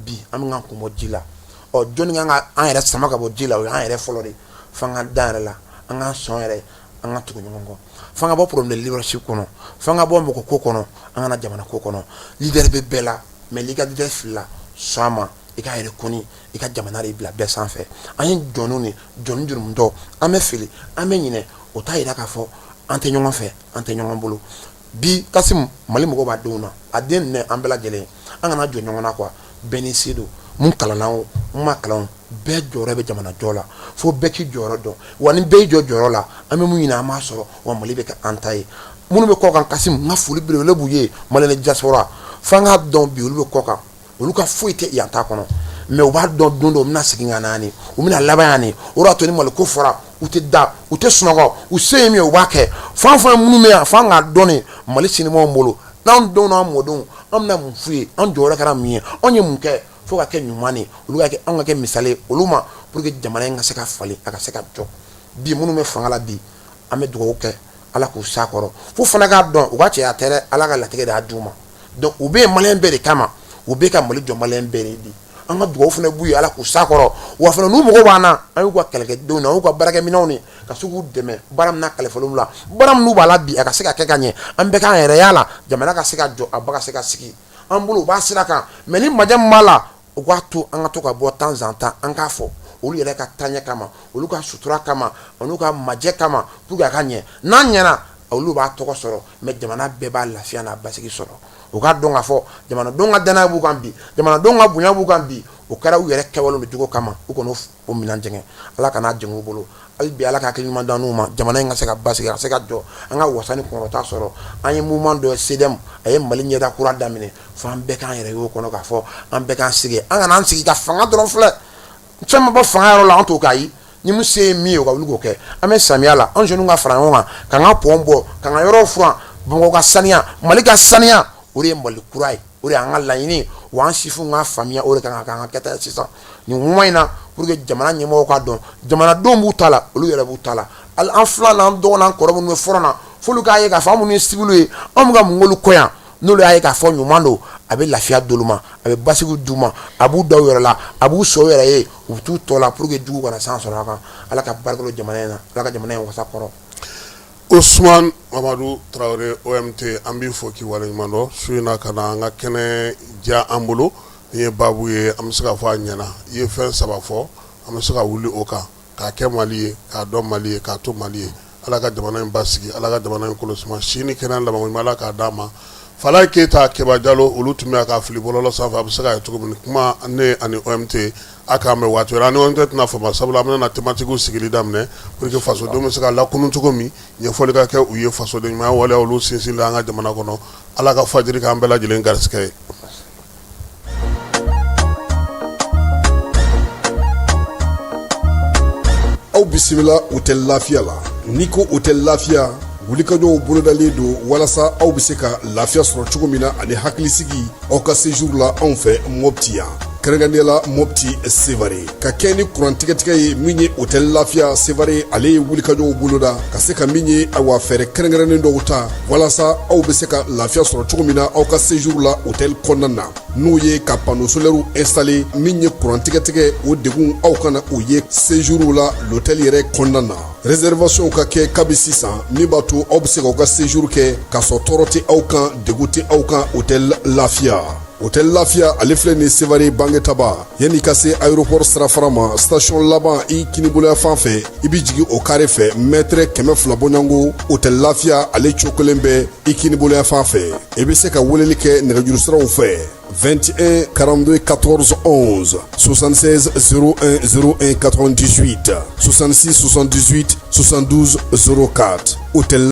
bi, an bɛ k'an kun bɔ ji la. Ɔ, jɔnni kan ka an yɛrɛ sama ka bɔ ji la? O y'an yɛrɛ fɔlɔ de. F'an ka da yɛrɛ la, an k'an sɔn yɛrɛ, an ka tugu ɲɔgɔn kɔ. F'an ka bɔ problème de leadership kɔnɔ, f'an ka bɔ mɔgɔ ko kɔnɔ, an ka na jamana ko kɔnɔ. Leader bɛ bɛɛ la, mais n'i ka leader filila, sɔn a ma, i k'a reconnu, i ka jamana de bila bɛɛ sanfɛ. An ye jɔnw de, jɔn jurumutɔ, an bɛ fili, an bɛ ɲinɛ. O t'a yira k'a fɔ an tɛ ɲɔgɔn fɛ, an tɛ ɲɔgɔn bolo. Bi Kassim, Mali mɔgɔ b'a denw na, a den ninnu an bɛɛ lajɛlen, an kana jɔ ɲɔgɔn na quoi. Bɛɛ n'i se don. Mun kalanna o, mun ma kalan o, bɛɛ jɔyɔrɔ bɛ jamana jɔ la. Fo bɛɛ k'i jɔyɔrɔ dɔn. Wa ni bɛɛ y'i jɔ jɔyɔrɔ la, an bɛ mun ɲini, an b'a sɔrɔ. Wa Mali bɛ kɛ an ta ye. Minnu bɛ kɔkan, Kassim, n ka foli belebele b'u ye, Malien diaspora. F'an k'a dɔn bi, olu bɛ kɔkan, olu ka foyi tɛ yan ta kɔnɔ, mais u b'a dɔn don dɔ u bɛna segin ka na yan, u bɛna laban yan. O de y'a to ni Mali ko fɔra, u tɛ da, u tɛ sunɔgɔ, u se ye min ye, u b'a kɛ. F'an fana minnu bɛ yan, f'an k'a dɔn de Mali sini b'anw bolo. N'anw denw n'an mɔdenw, an bɛna mun f'u ye? An jɔyɔrɔ kɛra mun ye? Anw ye mun kɛ fo ka kɛ ɲuman de, olu ka kɛ, anw ka kɛ misali ye olu ma, pour que jamana in ka se ka falen, a ka se ka jɔ. Bi minnu bɛ fanga la bi, an bɛ dugawu kɛ Ala k'u s'a kɔrɔ. Fo fana k'a dɔn u ka cɛya tɛ dɛ, Ala ka latigɛ de y'a d'u ma. Donc u bɛ yen Malien bɛɛ de kama, u bɛ ka Mali jɔ Malien bɛɛ de bi. An ka dugawu fana b'u ye, Ala k'u s'a kɔrɔ. Wa fana n'u mago b'an na, an y'u ka kɛlɛkɛdenw na, an y'u ka baarakɛminɛnw de, ka se k'u dɛmɛ baara min na, kalifalen la, baara minnu b'a la bi, a ka se ka kɛ ka ɲɛ, an bɛɛ k'an yɛrɛ y'a la, jamana ka se ka jɔ, a ba ka se ka sigi an bolo. U b'a sira kan, mais ni majɛ min b'a la, u k'a to an ka to ka bɔ temps en temps, an k'a fɔ olu yɛrɛ ka taaɲɛ kama, olu ka sutura kama, olu ka majɛ kama, pour que a ka ɲɛ. N'a ɲɛna, olu b'a tɔgɔ sɔrɔ, mais jamana bɛɛ b'a lafiya n'a basigi sɔrɔ. U k'a dɔn k'a fɔ jamanadenw ka danaya b'u kan bi, jamanadenw ka bonya b'u kan bi. O kɛra u yɛrɛ kɛwale ni jogo kama. U kana o minɛn jɛngɛ, Ala kan'a jɛngɛ u bolo. Hali bi, Ala ka hakili ɲuman d'an ma, jamana in ka se ka basigi, a ka se ka jɔ, an ka wasa ni kunkɔrɔta sɔrɔ. An ye mouvement dɔ ye, CDM, a ye Mali ɲɛda kura daminɛ. Fo an bɛɛ k'an yɛrɛ y'o kɔnɔ, k'a fɔ an bɛɛ k'an sigi, an kana an sigi ka fanga dɔrɔn filɛ. Fɛn ma bɔ fanga yɔrɔ la, an t'o kɛ. Ayi, ni mun se ye min ye, o ka wuli k'o kɛ. An bɛ samiya la, an jeunes ka fara ɲɔgɔn kan, k'an ka pont bɔ, k'an ka yɔrɔw furan, Bamakɔ ka saniya, Mali ka saniya. O de ye Mali kura ye, o de y'an ka laɲini. Wa an sifinw ka faamuya, o de kan ka k'an ka kɛta ye sisan nin moment in na, pour que jamana ɲɛmɔgɔw k'a dɔn jamanadenw b'u ta la, olu yɛrɛ b'u ta la. Hali an filan n'an dɔgɔ n'an kɔrɔ minnu bɛ front na, f'olu k'a ye k'a fɔ an minnu ye civil ye, anw bɛ ka mun k'olu kɔ yan. N'olu y'a ye k'a fɔ ɲuman don, a bɛ lafiya d'olu ma, a bɛ basigi d'u ma, a b'u da u yɛrɛ la, a b'u sɔn u yɛrɛ ye, u bɛ t'u tɔ la, pour que jugu kana san sɔrɔ a kan. Ala ka barika don jamana in na, Ala ka jamana in wasa kɔrɔ. Usumani Mamadu Tarawele, OMT, an b'i fo k'i waleɲuman dɔn su in na ka na an ka kɛnɛ diya an bolo. Ni ye baabu ye, an bɛ se k'a fɔ a ɲɛna. I ye fɛn saba fɔ, an bɛ se ka wuli o kan, k'a kɛ Mali ye, k'a dɔn Mali ye, k'a to Mali ye. Ala ka jamana in basigi, Ala ka jamana in kolo suma, si ni kɛnɛya labanko ɲuman, Ala k'a d'an ma. Falaye Keyita, Keba Jalo, olu tun bɛ ka fili bɔlɔlɔ sanfɛ. A bɛ se k'a ye cogo min kuma ne ani OMT, a k'an bɛn waati wɛrɛ. Ani OMT tɛna fama, sabula an bɛna thématique sigili daminɛ pour que fasodenw bɛ se ka lakunun cogo min, ɲɛfɔli ka kɛ u ye fasoden ɲumanya waleya olu sinsinli an ka jamana kɔnɔ. Ala ka fajiri k'an bɛɛ lajɛlen garisɛgɛ ye. Aw bisimila Hôtel Lafiya la. N'i ko Hôtel Lafiya, wulikajɔw bolodalen don walasa aw bɛ se ka lafiya sɔrɔ cogo min na ani hakilisigi aw ka séjour la anw fɛ Mopti yan, kɛrɛnkɛrɛnnenya la Mopti Sevare. Ka kɛ ni kuran tigɛtigɛ ye min ye, Hôtel Lafiya Sevare ale ye wulikajɔw boloda ka se ka min ye, awa, fɛɛrɛ kɛrɛnkɛrɛnnen dɔw ta walasa aw bɛ se ka lafiya sɔrɔ cogo min na aw ka séjour la hôtel kɔnɔna na, n'o ye ka panneau solaire installer. Min ye kuran tigɛtigɛ, o degun aw kana o ye séjour la l'hôtel yɛrɛ kɔnɔna na. Réservation ka kɛ kabi sisan, min b'a to aw bɛ se k'aw ka séjour kɛ k'a sɔrɔ tɔɔrɔ tɛ aw kan, degun tɛ aw kan. Hôtel Lafiya, Hôtel Lafiya ale filɛ nin Sevare Bangetaba, yanni ka se aéroport sirafara ma, station laban i kiniboloya fan fɛ, i bɛ jigin o carré fɛ, mètre 200 bɔɲɔgɔnko, Hôtel Lafiya ale cokolen bɛ i kiniboloya fan fɛ. I bɛ se ka weleli kɛ nɛgɛjuru siraw fɛ: 21 42 14 11, 76 01 01 98, 66 78 72 04. Hôtel